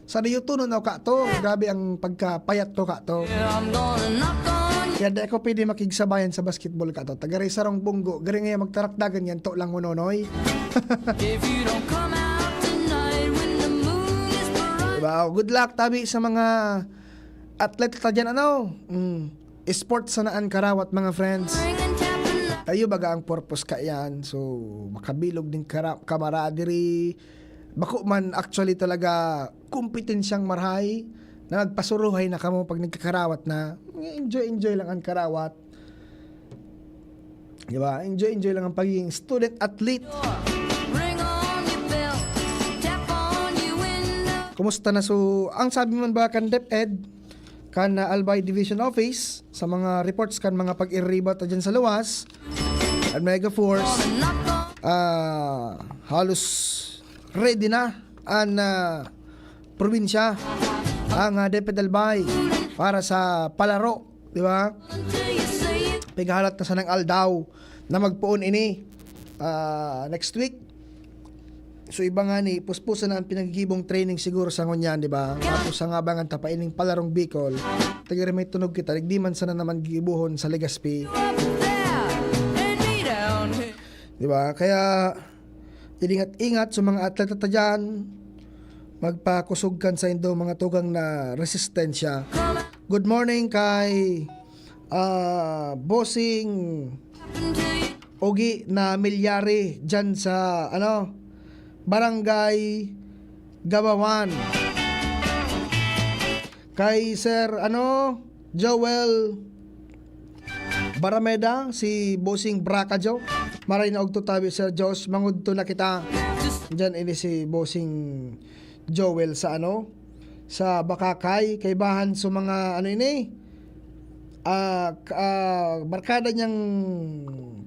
sa niyutunon ako kato, grabe ang pagkapayat ko kato. Kaya di ako pwede makigsabayan sa basketball kato. Taga Rizarong Bunggo, gari ngayon magtarakdagan yan, to lang mo, Nonoy. If you don't come out tonight when the moon is bright. Diba? Good luck, tabi sa mga atleta ta dyan, ano? Mm. Sports sana an karawat, mga friends. Kayo baga ang purpose ka yan. So, makabilog din kara-, camaraderie. Bako man actually talaga kompetensyang marahay na magpasuruhay na kamo pag nagkakarawat na. Enjoy, enjoy lang ang karawat. Diba? Enjoy, enjoy lang ang pagiging student athlete. Ring on your bell, tap on your window. Kumusta na? So, ang sabi man ba kan DepEd, kan, ah, Albay Division Office, sa mga reports kan mga pag-irriba ta dyan sa luwas, at Mega Force, ah, halos ready na an, ah, probinsya, ang, ah, DepEd Albay para sa palaro, di ba? Pighalat na sanang aldaw na magpoon ini, ah, next week. So, iba nga ni, puspusan na ang pinagigibong training siguro sa ngunyan, di ba? Tapos sa ngabangan ta pa ining palarong Bicol, taga may tunog kita, digdi man sana naman gigibuhon sa Legazpi. Di ba? Kaya, ingat-ingat sa mga atleta ta dyan, magpakusog kan sa indo mga tugang na resistensya. Good morning kay, ah, Bossing Ogi na Milyari dyan sa, ano, Barangay Gabawan. Kay Sir, ano, Joel Barameda, si Bossing Bracajo. Maray na og tutabi, Sir Josh, mangudto na kita. Diyan ini si Bossing Joel sa ano, sa Bakakay, kaibahan sa mga ano ini, ah, k-, ah, barkada niyang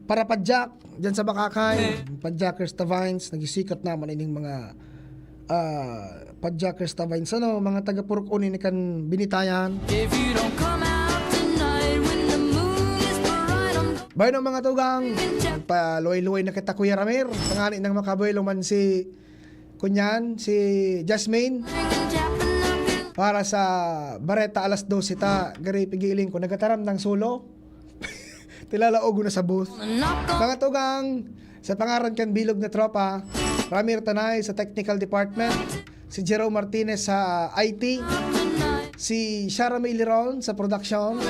parapadyak diyan sa Bakakay. Padjakers ta Vines, nagisikat naman ining mga, ah, Padjakers ta Vines, ano, mga taga Purok Uni ni kan Binitayan. If you don't come out tonight when the moon is bright, I'm Bueno, mga tugang, magpaluway-luway na kita, Kuya Ramir. Tangani nang makabuelo man si, kunyan, si Jasmine. Para sa Bareta alas dose ta, gari pigiling ko, nagataram ng solo. Tilalaog na sa booth. Mga tugang, sa pangaran kan bilog na tropa, Ramir Tanay sa technical department, si Jerome Martinez sa I T, si Shara May Liron sa production,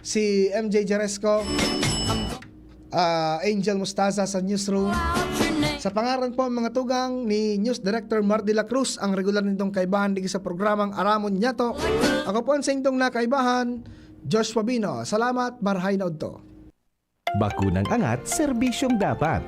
si M J Jaresco, ah, Angel Mostaza sa newsroom. Sa pangaran po, mga tugang, ni News Director Mar de la Cruz, ang regular nitong kaibahan digdi sa programang Aramon Nyato. Ako po ang saindong nakaibahan, Joshua Bino. Salamat, marhay na udto. Bakunang angat, serbisyong dapat.